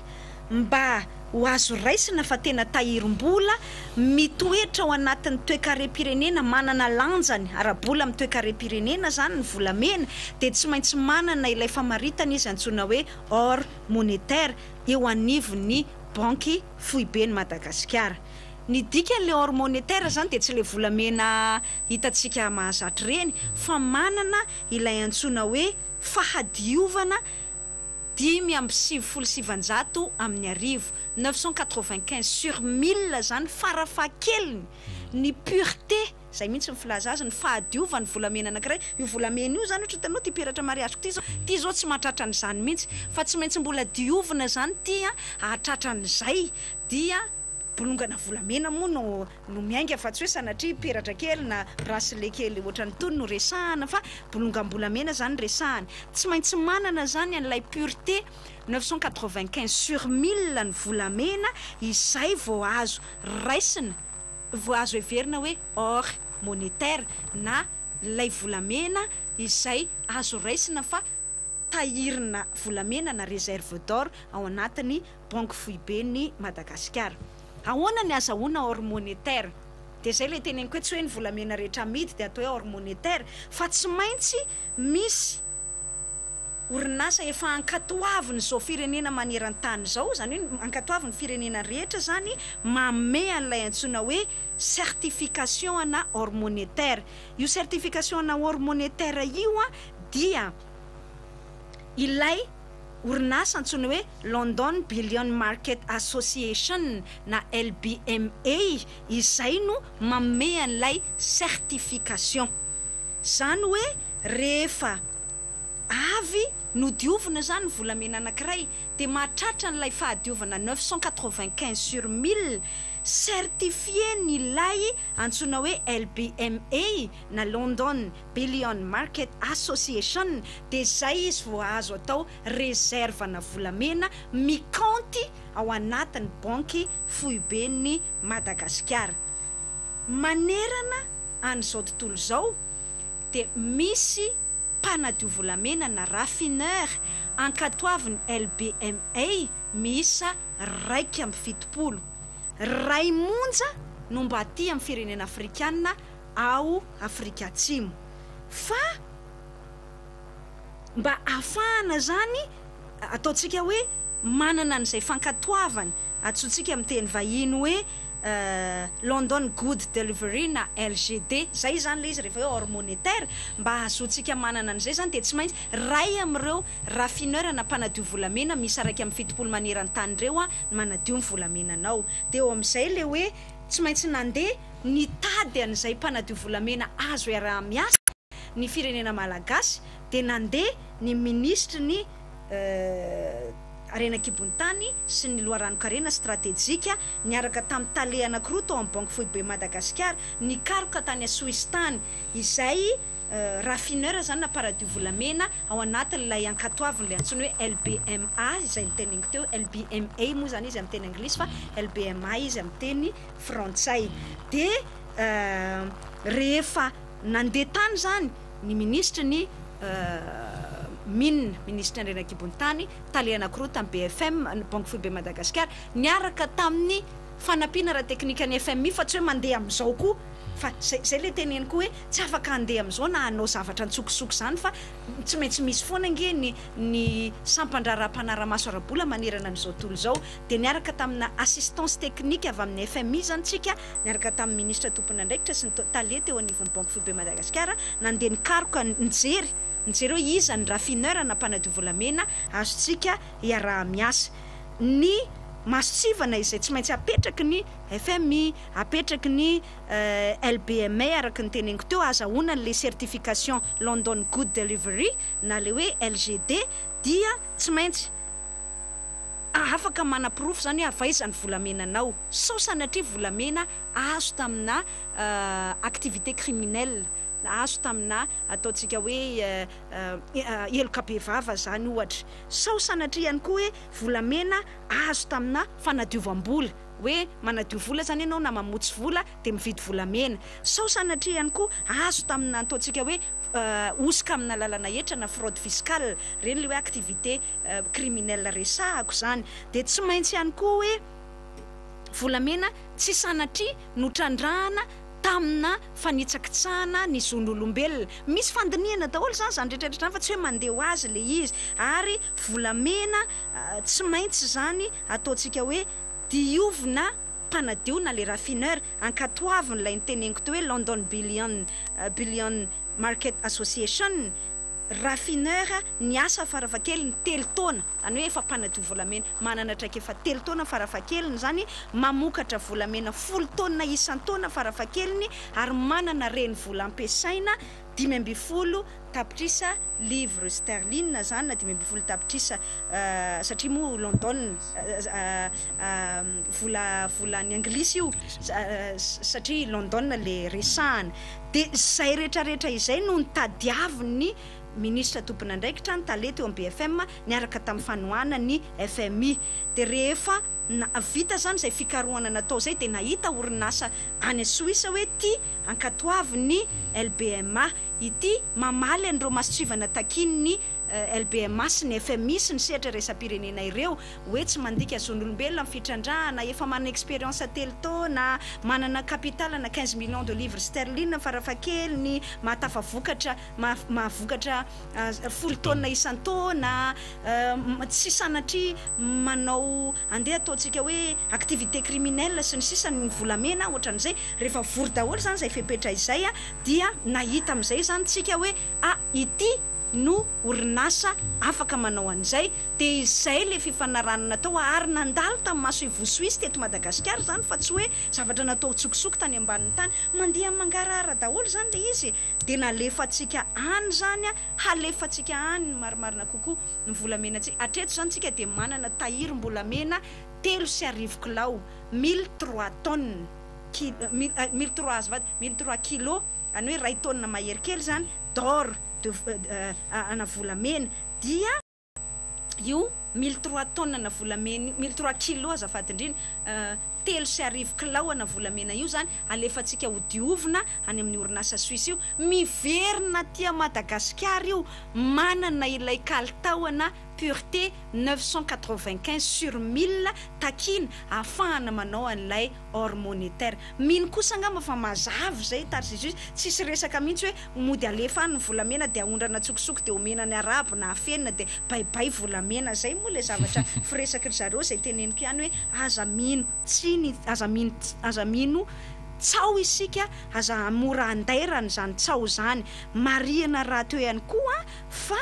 mba ho azo raisina fa tena tahirim-bola mitoetra ao anatin'ny toekarem-pirenena, manana lanjany ara-bola amin'ny toekarem-pirenena izany ny volamena dia tsy maintsy manana ilay famaritana izy antsoina hoe or monétaire eo anivon'ny banky foiben'i Madagasikara. Ny dikan'ilay or monétaire izany dia tsy ilay volamena hitantsika mahazatra ireny fa manana ilay antsoina hoe fahadiovana 1995 amin'ny arivo, 995 sur mille, izany farafahakeliny ny pureté, izay mihitsy ny filaza azy, ny fahadiovan'ny volamena anankiray, io volamena io izany ohatra hitanao ity peratra mariaziko ity izao, ity izao tsy mahatratra an'izany mihitsy fa tsy maintsy mbola diovina izany ity an, hahatratra an'izay dia. Bolongana volamena moa no no miainga fa tsy hoe sanatria peratra kely na bracelet kely ohatran'itony no resahana fa bolongam-bolamena izany resahana. Tsy maintsy manana izany an'ilay pureté 995 sur mille ny volamena izay vao azo raisina, vao azo heverina hoe or monétaire na ilay volamena izay azo raisina fa tahirina volamena na réserve d'or ao anatin'ny Banky Foiben'i Madagasikara. Ahoana ny azahoana or monétaire? Dia izay ilay teneniko hoe tsy hoe ny volamena rehetra amidy dia atao hoe or monétaire fa tsy maintsy misy orinasa efa ankatoavin'izao firenena maneran-tany izao, izany hoe ankatoavin'ny firenena rehetra izany manome an'ilay antsoina hoe certification ana or monétaire. Io certification ana or monétaire io dia ilay orinasa antsoina hoe London Bullion Market Association na LBMA izay no manome an'ilay certification. Izany hoe rehefa avy nodiovina izany ny volamena anankiray dia mahatratra an'ilay fahadiovana 995 sur mille, certifié-n'ilay antsoina hoe LBMA na London Bullion Market Association dia izay izy vao azo atao réserve-na volamena mikaonty ao anatin'ny banky foiben'i Madagasikara. Manerana an'izao tontolo izao dia misy mpanadio volamena na raffineur ankatoavin'ny LBMA miisa 71. Iray monja no mba aty amin'ny firenena afrikana ao Afrika Atsimo. Fa mba ahafahana izany ataontsika hoe manana an'izay fankatoavana antsointsika amin'ny teny vahiny hoe London Good Delivery na LGD, izay izany ilay izy rehefa hoe or monétaire, mba ahazoantsika manana an'izay izany dia tsy maintsy iray amin'ireo raffineur na mpanadio volamena miisa 71 maneran-tany ireo no manadio ny volamenanao. Dia eo amin'izay ilay hoe tsy maintsy nandeha nitady an'izay mpanadio volamena azo iaraha-miasa ny firenena malagasy dia nandeha ny minisitry ny harena an-kibon'ny tany sy ny loharanon-karena stratejika niaraka tamin'ny tale anankiroa tao amin'ny Banky Foibe Madagasikara nikaroka tany Soisy tany izay raffineur izany na mpanadio volamena ao anatin'ilay ankatoavin'ilay antsoina hoe LBMA izay noteneniko teo, LBMA moa izany izy amin'ny teny anglisy fa LBMA izy amin'ny teny frantsay. Dia rehefa nandeha tany izany ny minisitry ny. Mines, Minisitry ny Harena an-kibon'ny tany, tale anankiroa tamin'ny BFM, Banky Foibe Madagasikara, niaraka tamin'ny fanampiana ara-teknikan'ny FMI fa tsy hoe mandeha amin'izao koa fa zay zay le teneniko hoe tsy afaka handeha amin'izao na hanao zavatra antsokosoko izany fa tsy maintsy misy foana ange ny ny sampan-draharaha mpanara-maso ara-bola manerana an'izao tontolo izao dia niaraka tamina assistance technique avy amin'ny FMI izany tsika niaraka tamin'ny minisitra tompon'andraikitra sy ny tale teo anivon'ny Banky Foibe Madagasikara nandeha nikaroka nijery nijery hoe iza ny raffineur na mpanadio volamena azontsika iaraha-miasa. Ny mason-tsivana izay tsy maintsy apetraky ny FMI, apetraky ny LBMA araka ny teneniko teo, ahazahoana an'ilay certification London Good Delivery na ilay hoe LGD dia tsy maintsy afaka manaporofo izany hoe avy aiza ny volamenanao, sao sanatria volamena azo tamina activité criminelle. Azo tamina ataontsika hoe heloka bevava izany ohatra. Sao sanatria ihany koa hoe volamena azo tamina fanadiovam-bola, hoe manadio vola izany ianao na mamotsy vola dia mividy volamena. Sao sanatria ihany koa azo tamina ataontsika hoe hosoka amina lalana hetra na fraude fiscale, ireny ilay hoe activité criminelle resahako izany. Dia tsy maintsy ihany koa hoe volamena tsy sanatria notrandrahana tamina fanitsakitsahana ny zon'olombelona. Misy fandinihana daholo izany izany rehetra rehetra izany fa tsy hoe mandeha ho azy ilay izy. Ary volamena tsy maintsy izany ataontsika hoe diovina mpanadio na le raffineur, ankatoavin'ilay noteneniko teo hoe London Bullion Bullion Market Association, raffineur niasa farafahakeliny telo taona. Izany hoe efa mpanadio volamena manana traikefa telo taona farafahakeliny izany, mamokatra volamena folo taonina isan-taona farafahakeliny ary manana renivola ampiasaina 15 tapitrisa livres sterling izany na 15 tapitrisa satria moa London vola volan'ny anglisy io satria London le resahana. Dia izay rehetrarehetra izay no notadiavin'ny Minisitra tompon'andraikitra ny tale teo amin'ny BFM niaraka tamin'ny fanohanan'ny FMI. Dia rehefa vita izany izay fikarohana natao izay dia nahita orinasa any Soisa hoe ity ankatoavin'ny LBMA, ity mamaly an'ireo mason-tsivana takian'ny LBMA sy ny FMI sy ny sehatra iraisam-pirenena ireo hoe tsy mandika zon'olombelona ny fitrandrahana, efa manana expérience telo taona, manana capital ana 15 millions de livres sterling farafahakeliny, mahatafavokatra mahavokatra folo taonina isan-taona, tsy sanatria manao andeha ataontsika hoe activité criminelle sy ny sisa ny volamena ohatran'izay, rehefa vory daholo izany izay fepetra izay dia nahita amin'izay izany tsika hoe ah ity no orinasa afaka manao an'izay, dia izay ilay fifanarahana natao ary nandalo tamin'ny masoivoho Suisse teto Madagasikara izany fa tsy hoe zavatra natao an-tsokosoko tany ambanin'ny tany, mandeha amin'ny mangarahara daholo izany ilay izy e. Dia nalefantsika any izany, halefantsika any ny marimarina kokoa ny volamenantsika. Hatreto izany tsika dia manana tahirim-bolamena 13 kilao, 1003 tonnes, ki, 1003 azafady, 1003 kilos, izany hoe iray taonina mahery kely izany, d'or, de, ana volamena. Dia. Io 1003 tonnes ana volamena io, 1003 kilos azafady indrindra, 13 kilao ana volamena io izany alefantsika ho diovina any amin'ny orinasa Suisse io, miverina aty Madagasikara io manana ilay kalitao ana pureté 995 sur 1000 takiana ahafahana manao an'ilay or monétaire. Mino kosa angamba fa mazava izay Tarsisus, tsisy resaka mihitsy hoe mody alefa any ny volamena dia aondrana an-tsokosoko dia omena ny arabo na afenina dia bay bay volamena, izay moa ilay zavatra firesaky ry zareo izay teneniko ihany hoe aza mino tsiny aza mino aza mino tsaho isika, aza mora andairana izany tsaho izany, marihana rahateo ihany koa fa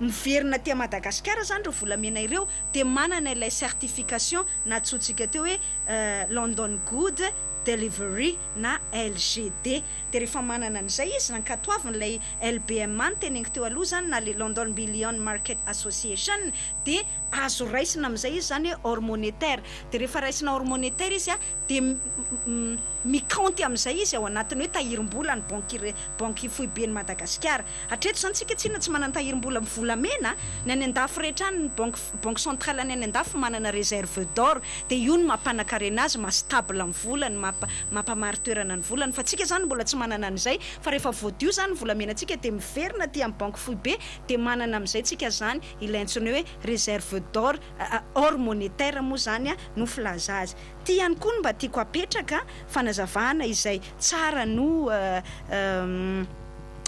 miverina aty Madagasikara izany ireo volamena ireo dia manana ilay certification nantsointsika teo hoe London Good Delivery na LGD. Dia rehefa manana an'izay izy, nankatoaviny ilay LBMA noteneniko teo aloha izany na ilay London Bullion Market Association, dia azo raisina amin'izay izy izany hoe or monétaire. Dia rehefa raisina or monétaire izy dia. mikaonty amin'izay izy ao anatin'ny hoe tahirim-bola ny banky banky foiben'i Madagasikara. Hatreto izany tsika tsinona tsy manana tahirim-bola amin'ny volamena, ny any an-dafy rehetra any ny banky banque centrale any any an-dafy manana réserve d'or dia io no mampanakarena azy, maha stable ny volany, mampa mampamari-toerana ny volany fa tsika izany mbola tsy manana an'izay fa rehefa voadio izany ny volamenantsika dia miverina aty amin'ny banky foibe dia manana amin'izay tsika izany ilay antsoina hoe réserve d'or, or monétaire moa izany no filaza azy. Ity ihany koa no mba tiako apetraka, fanazavana izay tsara no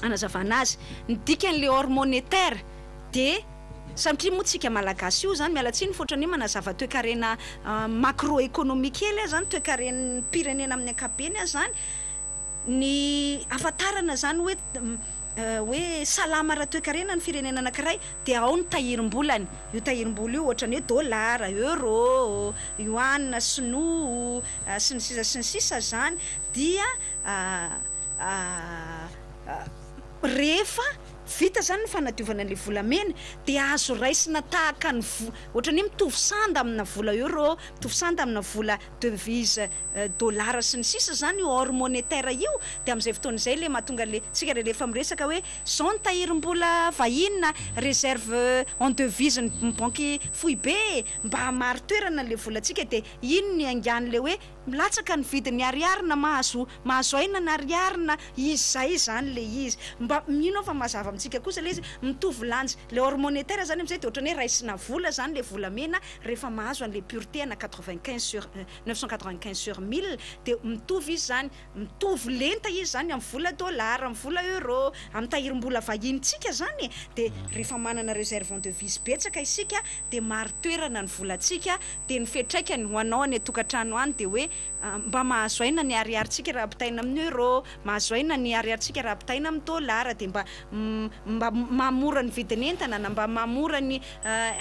anazavana azy. Ny dikan'ilay or monétaire dia satria moa tsika Malagasy io izany, miala tsiny fa ohatran'ny hoe manazava toekarena macro-économie kely aho izany, toekarem-pirenena amin'ny ankapobeny aho izany, ny ahafantarana izany hoe hoe salama ara-toekarena ny firenena anankiray dia ao ny tahirim-bolany, io tahirim-bola io ohatran'ny hoe dollar, euro, yuan, sinoa, sy ny sisa sy ny sisa izany dia rehefa vita izany ny fanadiovana an'ilay volamena dia azo raisina tahaka ny vo- ohatran'ny hoe mitovy sanda amina vola euro, mitovy sanda amina vola devise dollar sy ny sisa izany io or monétaire io dia amin'izay fotoana izay ilay mahatonga an'ilay tsika rehefa miresaka hoe izao ny tahirim-bola vahiny na réserve en devise ny banky foibe e, mba hamari-toerana an'ilay volantsika dia iny ny haingan'ilay hoe milatsaka ny vidin'ny ariary na mahazo mahazo aina ny ariary na izay izany ilay izy. Mba mino aho fa mazava amintsika kosa ilay izy, mitovy lanja. Ilay or monétaire izany amin'izay dia ohatran'ny hoe raisina vola izany ilay volamena rehefa mahazo an'ilay pureté ana 95 sur 995 sur mille dia mitovy izy izany, mitovy lenta izy izany amin'ny vola dollar, amin'ny vola euro, amin'ny tahirim-bola vahinintsika izany e! Dia rehefa manana réserve en devise betsaka isika dia marin-toerana ny volantsika dia ny fiantraikany ho anao any an-tokantrano any dia hoe mba mahazo aina ny ariarintsika raha ampitahaina amin'ny euro, mahazo aina ny ariarintsika raha ampitahaina amin'ny dollar dia mba mba mahamora ny vidin'entana na mba mahamora ny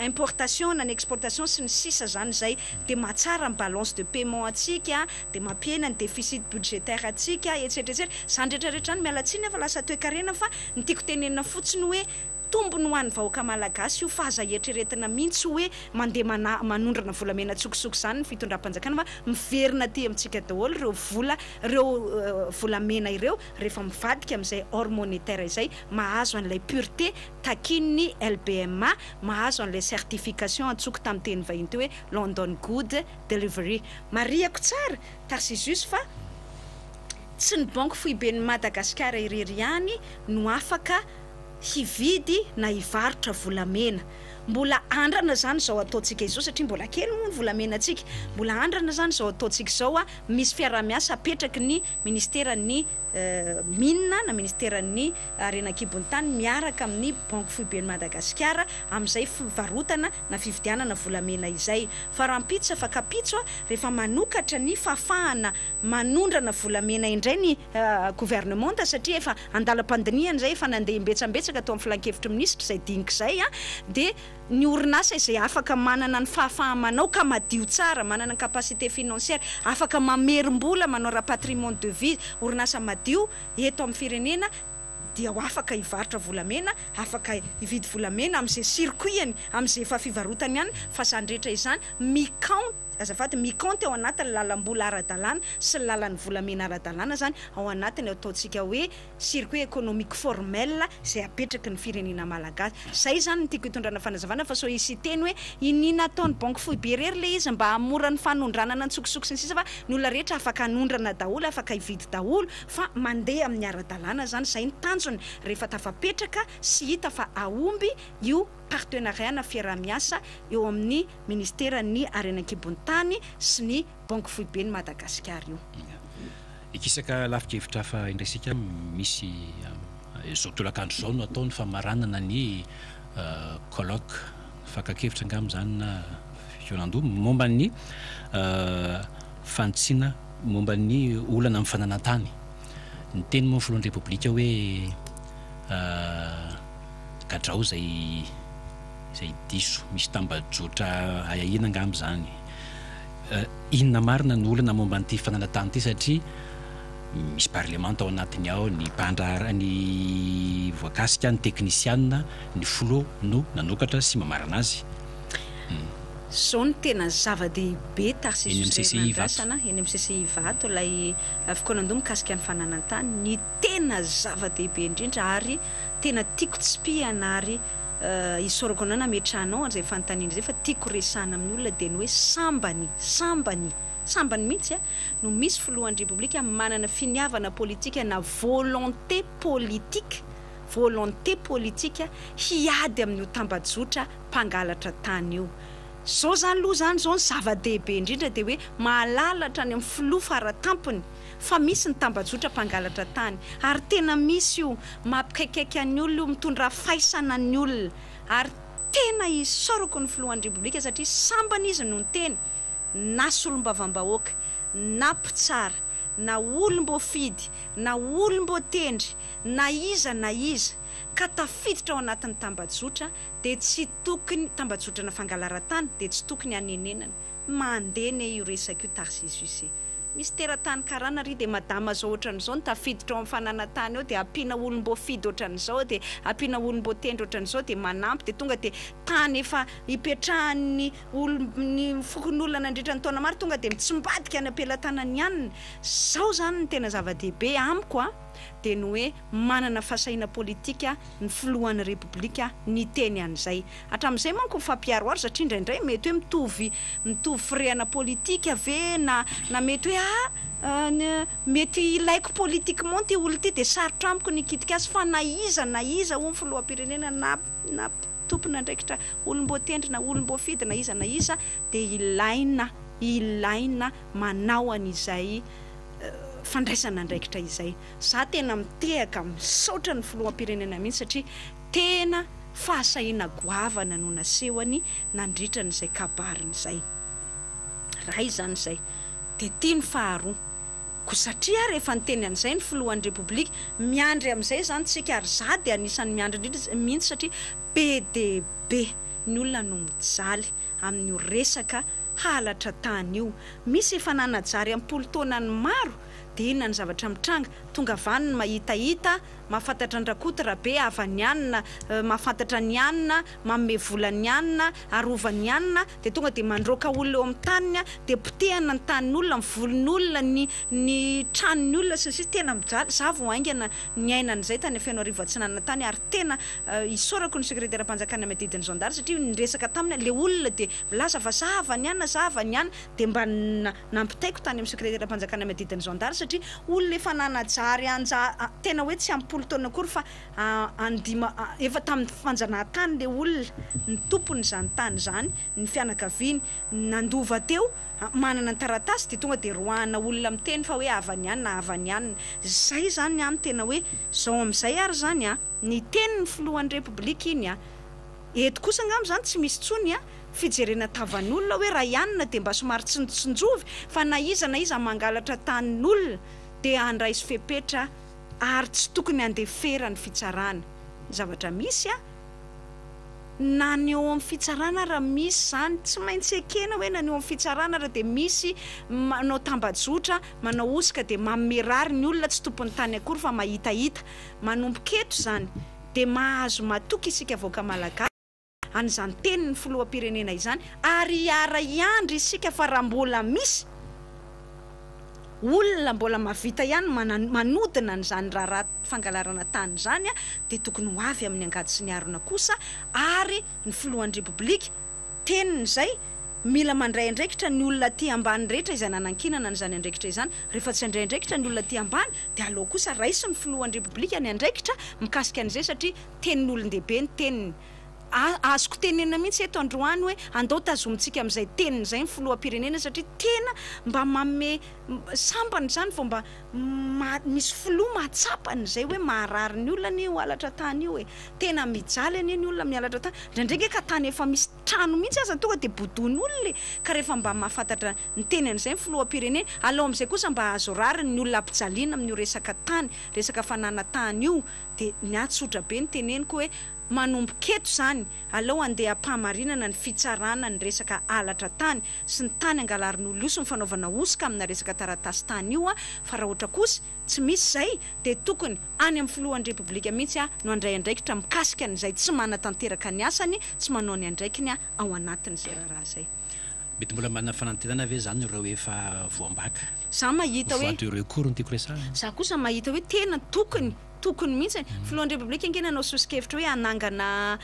importation na ny exportation sy ny sisa zany izay dia mahatsara ny balance de paiement antsika dia mampihena ny déficit budgétaire antsika etsetra etsetra izany rehetra rehetra izany miala tsiny aho fa lasa toekarena fa ny tiako tenenina fotsiny hoe Tombony ho an'ny vahoaka malagasy io fa aza eritreretina mihitsy hoe mandeha mana manondrana volamena an-tsokosoko izany ny fitondram-panjakana fa miverina aty amintsika daholo ireo vola ireo volamena ireo rehefa mivadika amin'izay or monétaire izay mahazo an'ilay pureté takian'ny LBMA mahazo an'ilay certification antsoiko tamin'ny teny vahiny teo hoe London Good Delivery. Marihako tsara Tarcisius fa tsy ny banky foiben'i Madagasikara irery ihany no afaka hividy na hivarotra volamena. Mbola andrana izany izao ataontsika izao satria mbola kely moa ny volamenantsika. Mbola andrana izany izao ataontsika izao, misy fiaraha-miasa apetraky ny ministeran'ny Mines na ministeran'ny harena an-kibon'ny tany miaraka amin'ny Banky Foiben'i Madagasikara amin'izay fivarotana na fividianana volamena izay. Fa rahampitso afak'ampitso rehefa manokatra ny fahafahana manondrana volamena indray ny governemanta satria efa andalam-pandinihana izay, efa nandeha imbetsambetsaka tao amin'ny filankevitry ny minisitra izay dinika izay dia ny orinasa izay afaka manana ny fahafaha-manao ka madio tsara, manana ny capacité financière, afaka mamerim-bola manao rapatriement de devise, orinasa madio eto amin'ny firenena dia ho afaka hivarotra volamena, afaka hividy volamena amin'izay circuit-ny, amin'izay efa fivarotany ihany fa izany rehetra izany mi-count Azafady, mi-compte ao anatin'ny lalam-bola ara-dalàna sy ny lalan'ny volamena ara-dalàna izany ao anatin'ny ataontsika hoe circuit économique formel izay apetraky ny firenena malagasy. Izay izany no tiako hitondrana fanazavana fa sao hisy hiteny hoe iniana ataon'ny banky foibe irery ilay izy mba hahamora ny fanondranana an-tsokosoko sy ny sisa fa ny olona rehetra afaka hanondrana daholo, afaka hividy daholo fa mandeha amin'ny ara-dalàna izany. Izay ny tanjona rehefa tafapetraka sy hita fa hahomby io partenariat na fiaraha-miasa eo amin'ny Ministeran'ny Harena an-kibon'ny tany sy ny Banky Foiben'i Madagasikara io. Hikisaka lafin-kevitra hafa indray isika, misy izao tolakandro izao no atao ny famaranana ny colloque, fakan-kevitra angamba izany na fihaonan-doha momba ny fanitsiana momba ny olana amin'ny fananan-tany. Niteny moa ny filohan'ny Repoblika hoe gadrao izay izay diso, misy tambajotra ahiahiana angamba izany. Inona marina no olana momba an'ity fananan-tany ity satria misy parlemanta ao anatiny ao, ny mpandraharaha, ny voakasika, ny teknisiana, ny filoha no nanokatra sy mamarana azy. Izao no tena zava-dehibe Eny amin'ny Tarcisius CCI Ivato. Herinandrasana, eny amin'ny CCI Ivato, ilay fikaonandoha mikasika ny fananan-tany, ny tena zava-dehibe indrindra ary tena tiako tsipihana ary isaorako anao nametrahanao an'izay fanontaniana izay fa tiako resahana amin'ny olona dia ny hoe sambany, sambany, sambany mihitsy no misy filohan'ny Repoblika manana finiavana politika na volonté politique, volonté politique hiady amin'io tambajotra mpangalatra tany io. Zao zany loha zany zao ny zava-dehibe indrindra dia hoe mahalala hatrany amin'ny filoha faratampony fa misy ny tambajotra mpangalatra tany ary tena misy io, mampikaikaika ny olona io, mitondra faisana ny olona ary tena isaorako ny filohan'ny Repoblika satria sambany izy no niteny na solombavambahoaka na mpitsara na olom-boafidy na olom-boatendry na iza na iza ka tafiditra ao anatin'ny tambajotra dia tsy tokony, tambajotrana fangalaran-tany dia tsy tokony hanenenana. Mandeha ne io resaka io Tarcisius e. Misy teratany karana ry dia madama zao ohatran'izao no tafiditra ao amin'ny fananan-tany ao dia ampiana olom-boafidy ohatran'izao dia ampiana olom-boatendry ohatran'izao dia manampy dia tonga dia tany efa ipetrahan'ny olom ny fokonolona nandritra ny taona maro tonga dia mitsimbadika any am-pelatanan'ny hanina. Zao zany no tena zava-dehibe amiko a, dia ny hoe manana fahasahiana politika ny filohan'ny Repoblika niteny an'izay. Hatramin'izay manko mifampiharoharo satria indraindray mety hoe mitovy mitovy firehana politika ve na na mety hoe ah mety ilaiko politiquement ity olona ity dia sarotra amiko ny hikitika azy fa na iza na iza hoy ny filoham-pirenena na na tompon'andraikitra olom-boatendry na olom-boafidy na iza na iza dia ilaina ilaina manao an'izay fandraisana andraikitra izay. Za tena mitehaka misaotra ny filoham-pirenena mihitsy satria tena fahasahiana goavana no nasehony nandritra an'izay kabariny izay. Raha izany izay dia ity ny faharoa. Koa satria ary efa niteny an'izay ny filohan'ny Repoblika, miandry amin'izay izany tsika ary za dia anisan'ny miandry indrindra mihitsy satria be dia be ny olona no mijaly amin'io resaka halatra tany io. Misy efa nanajary am-polo taonany maro dia inona ny zavatra mitranga? Tonga avy any ny mahitahita, mahafantatra an-dRakoto, Rabe, havan'i anona, mahafantatra an'i anona, manome vola an'i anona, arovan'i anona, dia tonga dia mandroaka olona eo amin'ny taniny, dia potehina ny tanin'olona, ny volin'olona, ny ny tranon'ny olona sy ny sisa Tena mijaly, za vao haingana niaina an'izay tany Fenoarivo Atsinanana tany ary tena isaorako ny sekreteram-panjakana miadidy ny zandary satria niresaka taminy aho, le olona dia milaza fa za havan'i anona, za havan'i anona, dia mba nampitaiko tany amin'ny sekreteram-panjakana miadidy ny zandary satria olona efa nanajary anja tena hoe tsy am-polo taona akory fa andima efa tamin'ny fanjanahantany le olona, ny tompony izany tany izany, ny fianakaviany nandova teo, manana ny taratasy dia tonga dia roahana olona miteny fa hoe havany ihany na havany ihany, zay izany ny ahy no tena hoe zao amin'izay ary izany an! Niteny ny filohan'ny Repoblika iny an! Eto kosa angamba izany tsy misy intsony an! Fijerena tavan'olona hoe raha i anona dia mba somary tsinjotsinjovy fa na iza na iza mangalatra tanin'olona dia handraiso fepetra ary tsy tokony handefera ny fitsarana. Ny zavatra misy an! Na ny eo amin'ny fitsarana ara misy izany, tsy maintsy ekena hoe na ny eo amin'ny fitsarana ara dia misy manao tambajotra, manao hosoka dia manome rariny ny olona tsy tompon'ny tany akory fa mahitahita. Manomboka eto izany dia mahazo matoky isika vahoaka Malagasy an'izany tenin'ny filoham-pirenena izany ary hiara-hiandry isika fa raha mbola misy olona mbola mahavita ihany manodina an'izany raharaha fangalarana tany izany dia tokony ho avy amin'ny angady sy ny harona kosa ary ny filohan'ny Repoblika, teniny izay, mila mandray andraikitra ny olona aty ambany rehetra izay nanankinana an'izany andraikitra izany, rehefa tsy handray andraikitra ny olona aty ambany dia aleo kosa raisin'ny filohan'ny Repoblika ny andraikitra mikasika an'izay satria tenin'olon-dehibe ny teniny. Azoko tenenina mihitsy eto androany hoe andao tazomintsika amin'izay teniny izay ny filoham-pirenena satria tena mba manome sambany izany vao mba misy filoha mahatsapa an'izay hoe maharary ny olona anie io halatra tany io e! Tena mijaly anie ny olona amin'ny halatra tany, indraindray nge ka tany efa misy trano mihitsy aza tonga dia bodoin'olona e! Ka rehefa mba mahafantatra niteny an'izay ny filoham-pirenena, aleo amin'izay kosa mba hahazo rariny ny olona ampijaliana amin'io resaka tany, resaka fananan-tany io, dia ny ahy tsotra be ny teneniko hoe manomboka eto izany, aleo handeha am-pahamarinana ny fitsarana ny resaka halatra tany sy ny tany angalarin'olona io sy ny fanaovana hosoka amina resaka taratasy tany io fa raha ohatra kosa tsy misy izay dia tokony any amin'ny filohan'ny Repoblika mihitsy no handray andraikitra mikasika an'izay tsy manatanteraka ny asany, tsy manao ny andraikiny ao anatin'izay raharaha izay. Mety mbola manana fanantenana ve izany ireo efa voambaka? Za mahita hoe. Voie de recours no tiako resahana. Za kosa mahita hoe tena tokony, tokony mihitsy. Filohan'ny Repoblika ange nanao soso-kevitra hoe hanangana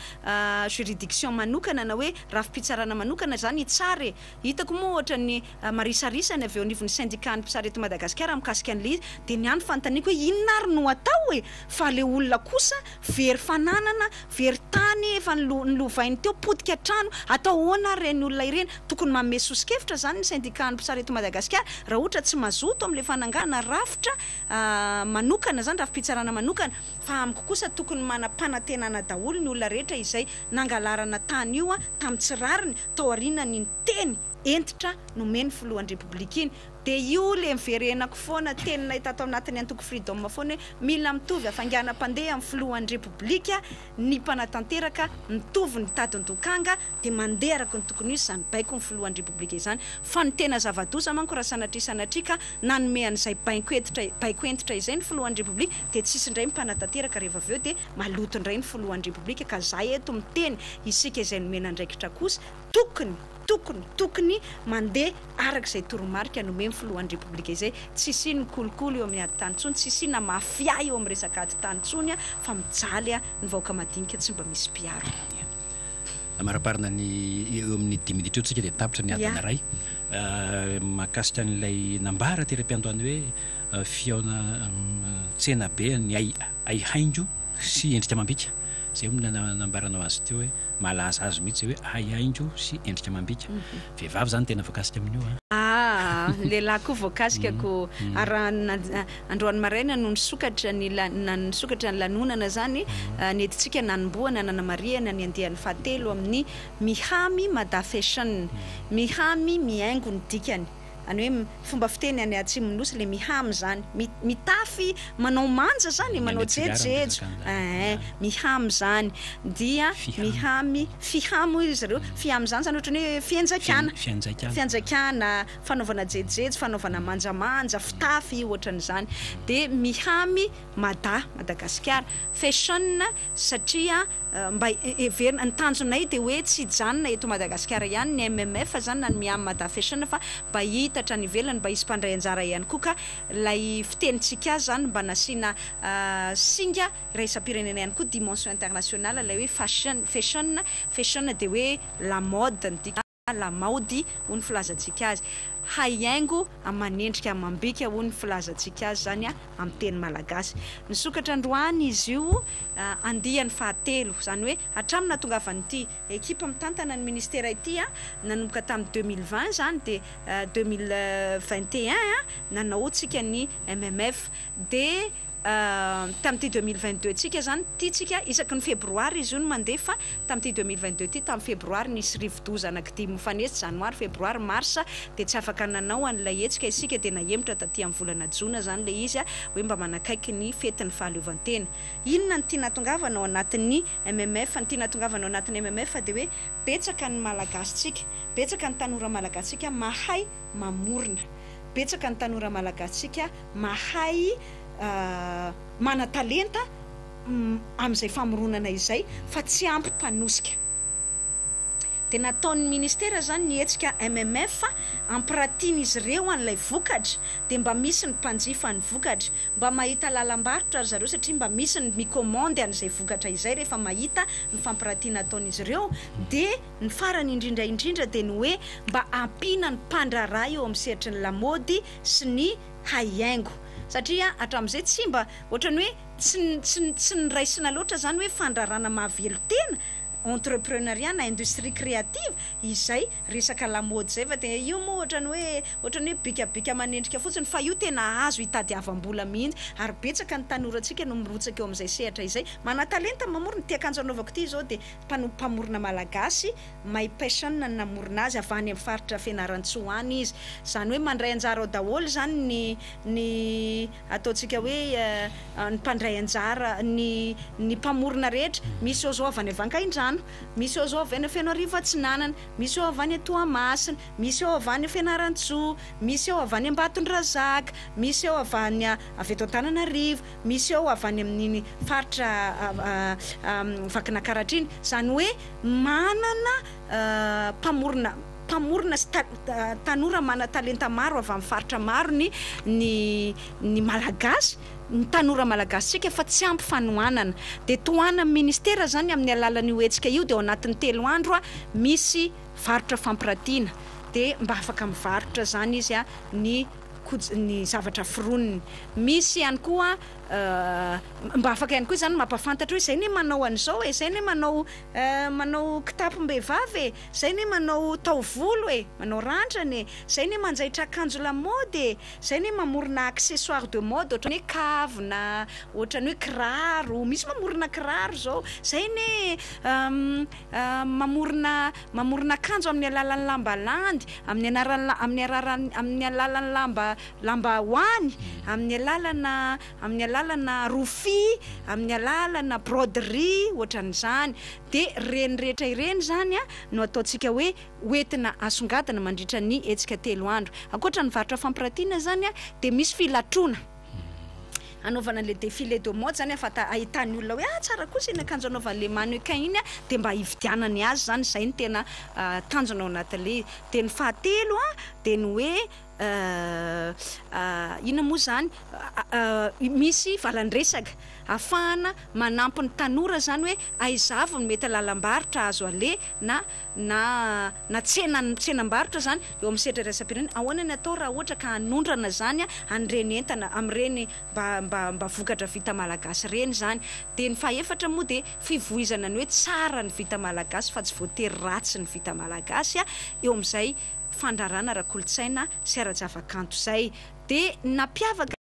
juridiction manokana na hoe rafi-pitsarana manokana izany hitsara e. Hitako moa ohatran'ny marisarisa ny avy eo anivon'ny syndicat-n'ny mpitsara eto Madagasikara mikasika an'ilay izy. Dia ny ahy ny fanontaniako hoe inona ary no atao e? Fa ilay olona kosa very fananana, very tany efa nolovainy teo, potika trano, atao ahoana ary ireny olona ireny? Tokony manome soso-kevitra izany ny syndicat-n'ny mpitsara eto Madagasikara raha ohatra tsy mazoto amin'ilay fananganana rafitra manokana izany, rafi-pitsarana manokana. Fa amiko kosa tokony manam-panantenana daholo ny olona rehetra izay nangalarana tany io tamin'ny tsy rariny tao aorianan'iny teny hentitra nomen'ny filohan'ny Repoblika iny. Dia io le niverenako foana, teninay tato anatin'ny antoko Freedom foana hoe mila mitovy hafainganam-pandeha amin'ny filohan'ny Repoblika ny mpanatanteraka, mitovy ny tadin-dokanga dia mandeha araka ny tokony ho izy izany baikon'ny filohan'ny Repoblika izany. Fa ny tena zava-doza manko raha sanatria sanatria ka nanome an'izay baiko hentitra baiko hentitra izay ny filohan'ny Repoblika dia tsisy indray ny mpanatanteraka rehefa avy eo dia maloto indray ny filohan'ny Repoblika ka za eto miteny isika izay nomena andraikitra kosa tokony tokony tokony mandeha araka izay toromarika nomen'ny filohan'ny Repoblika izay, tsy hisian'ny kolikoly eo amin'ny ady tany intsony, tsy hisiana mafia eo amin'ny resaka ady tany intsony fa mijaly ny vahoaka madinika tsy mba misy mpiaro. Amaraparana ny eo amin'ny dimy minitra eo tsika dia tapitra ny adiny iray. Mahakasika an'ilay nambara tery am-piandohana hoe fihaona tsena be ny haihaingo sy endrika amam-bika. Izay no nambaranao azy teo hoe Malaza azy mihitsy izay hoe haihaingo sy endrika amam-bika. Vehivavy izany tena voakasika amin'io an! Aa, lehilahy koa voakasika ko. Ary raha androany maraina no nisokatra ny nisokatra ny lanonana izany, nentintsika nanombohana nanamarihana ny andiany fahatelo amin'ny Mihamy Mada Fashion. Mihamy mihaingo ny dikany. Zany hoe fomba fiteny any atsimon'ny nosy le mihamy zany, mitafy manao manja zany e, manao jejojejo, eeh mihamy zany dia mihamy, fihamy hoy izy ireo, fihamy zany zany ohatran'ny hoe fianjaikana, fianjaikana, fanaovana jejojejo, fanaovana manjamanja, fitafy ohatran'izany, dia mihamy mada, Madagasikara, fashion satria mba heverina, ny tanjonay dia hoe tsy hijanona eto Madagasikara ihany ny MMF izany na ny Miam Mada Fashion fa mba hihitatra any ivelany, mba hisy mpandray anjara ihany koa ka ilay fitenintsika azy izany mba nasiana singa iraisam-pirenena ihany koa, dimension internationale ilay hoe fashion, fashion, fashion dia hoe la mode ny dikany. lamaody hoy ny filazantsika azy, haihaingo aman'endrika amam-bika hoy ny filazantsika azy izany amin'ny teny malagasy. Nisokatra androany izy io andiany fahatelo, izany hoe hatramin'ny nahatongavan'ity ekipa mitantana ny ministera ity nanomboka tamin'ny 2020 izany dia 2021 nanao tsika ny MMF dia Tamin'ity 2022 tsika izany, ity tsika isaky ny febroary izy io no mandeha fa tamin'ity 2022 ity tamin'ny febroary nisy rivodoza anankidimy mifanesy, janoary, febroary, marsa, dia tsy afaka nanao an'ilay hetsika isika dia nahemotra taty amin'ny volana jona izany ilay izy hoe mba manakaiky ny fetin'ny fahaleovantena. Inona no tiana hatongavana ao anatin'ny MMF? Ny tiana hatongavana ao anatin'ny MMF dia hoe betsaka ny Malagasintsika, betsaka ny tanora malagasintsika mahay mamorona. Betsaka ny tanora malagasintsika mahay manan-talenta amin'izay famoronana izay fa tsy ampy mpanosika. Dia nataon'ny ministera izany ny hetsika MMF hampiratian'izy ireo an'ilay vokatra dia mba misy ny mpanjifa ny vokatra. Mba mahita lalam-barotra ry zareo satria mba misy ny mi-commande an'izay vokatra izay rehefa mahita ny fampiratiana ataon'izy ireo dia Ny farany indrindra indrindra dia ny hoe mba ampiana ny mpandraharaha eo amin'ny sehatry ny lamaody sy ny haihaingo. Satria hatramin'izay tsy mba ohatran'ny hoe tsy tsy tsy noraisina loatra izany hoe fandraharahana mahavelon-tena, entrepreneuriat na industrie créative, izay resaka lamaody izay fa dia io moa ohatran'ny hoe ohatran'ny hoe bikabika manendrika fotsiny fa io tena azo hitadiavam-bola mihitsy ary betsaka ny tanorantsika no mirotsaka eo amin'izay sehatra izay. Manan-talenta mamorona, ity akanjo anaovako ity izao dia Mpanompo mpamorona malagasy, My Passion no namorona azy, avy any amin'ny faritra Fianarantsoa any izy. Izany hoe mandray anjara ao daholo izany ny ny ataontsika hoe ny mpandray anjara, ny ny mpamorona rehetra. Misy ao izao avy any Vangaindrano, misy ao izao avy any Fenoarivo Atsinanana, misy ao avy any Toamasina, misy ao avy any Fianarantsoa, misy ao avy any Ambatondrazaka, misy ao avy any avy eto Antananarivo. Misy ao avy any amin'iny faritra Vakinakaratra iny. Izany hoe manana mpamorona. mpamorona sy tanora manan-talenta maro avy amin'ny faritra maro ny ny ny Malagasy, ny tanora Malagasintsika fa tsy ampy fanohanana. Dia tohanan'ny ministera izany amin'ny alalan'io hetsika io dia ao anatin'ny telo andro misy varotra fampiratiana dia mba afaka mivarotra izany izy ny koj- ny zavatra foroniny. Misy ihany koa mba afaka ihany koa izany mampahafantatra hoe izay anie manao an'izao e, izay anie manao manao kitapom-behivavy e, izay anie manao taovolo e, manao randrana e, izay anie manjaitra akanjo lamaody e, izay anie mamorona accessoires de mode ohatran'ny hoe kavina, ohatran'ny hoe kiraro, misy mamorona kiraro izao, izay anie mamorona mamorona akanjo amin'ny alalan'ny lamba landy, amin'ny anaran'ny amin'ny araran'ny amin'ny alalan'ny lamba lambahoany, amin'ny alalana amin'ny alalana rofia, amin'ny alalana broderie, ohatran'izany. Dia ireny rehetra ireny izany no ataontsika hoe hoentina asongadina mandritra ny hetsika telo andro. Ankoatra ny varotra fampiratiana izany dia misy filatroana. Hanaovana an'ilay défilé de mode izany afata ahitan'ny olona hoe ah tsara kosa iny akanjo anaovan'ilay mannequin iny dia mba hividianany azy izany, izay no tena tanjona ao anatin'ilay izy. Dia ny fahatelo dia ny hoe inona moa izany, misy valan-dresaka ahafahana manampy ny tanora izany hoe aiza avy no mety lalam-barotra azo aleha na na na tsena tsenam-barotra izany eo amin'ny sehatra iraisam-pirenena, ahoana ny atao raha ohatra ka hanondrana izany an'ireny entana amin'ireny mba mba mba vokatra vita malagasy ireny izany. Dia ny fahefatra moa dia fivoizana ny hoe tsara ny vita malagasy fa tsy voatery ratsy ny vita malagasy eo amin'izay fandrarana ara-kolontsaina sy ara-javakanto izay. Dia ny nampiavaka.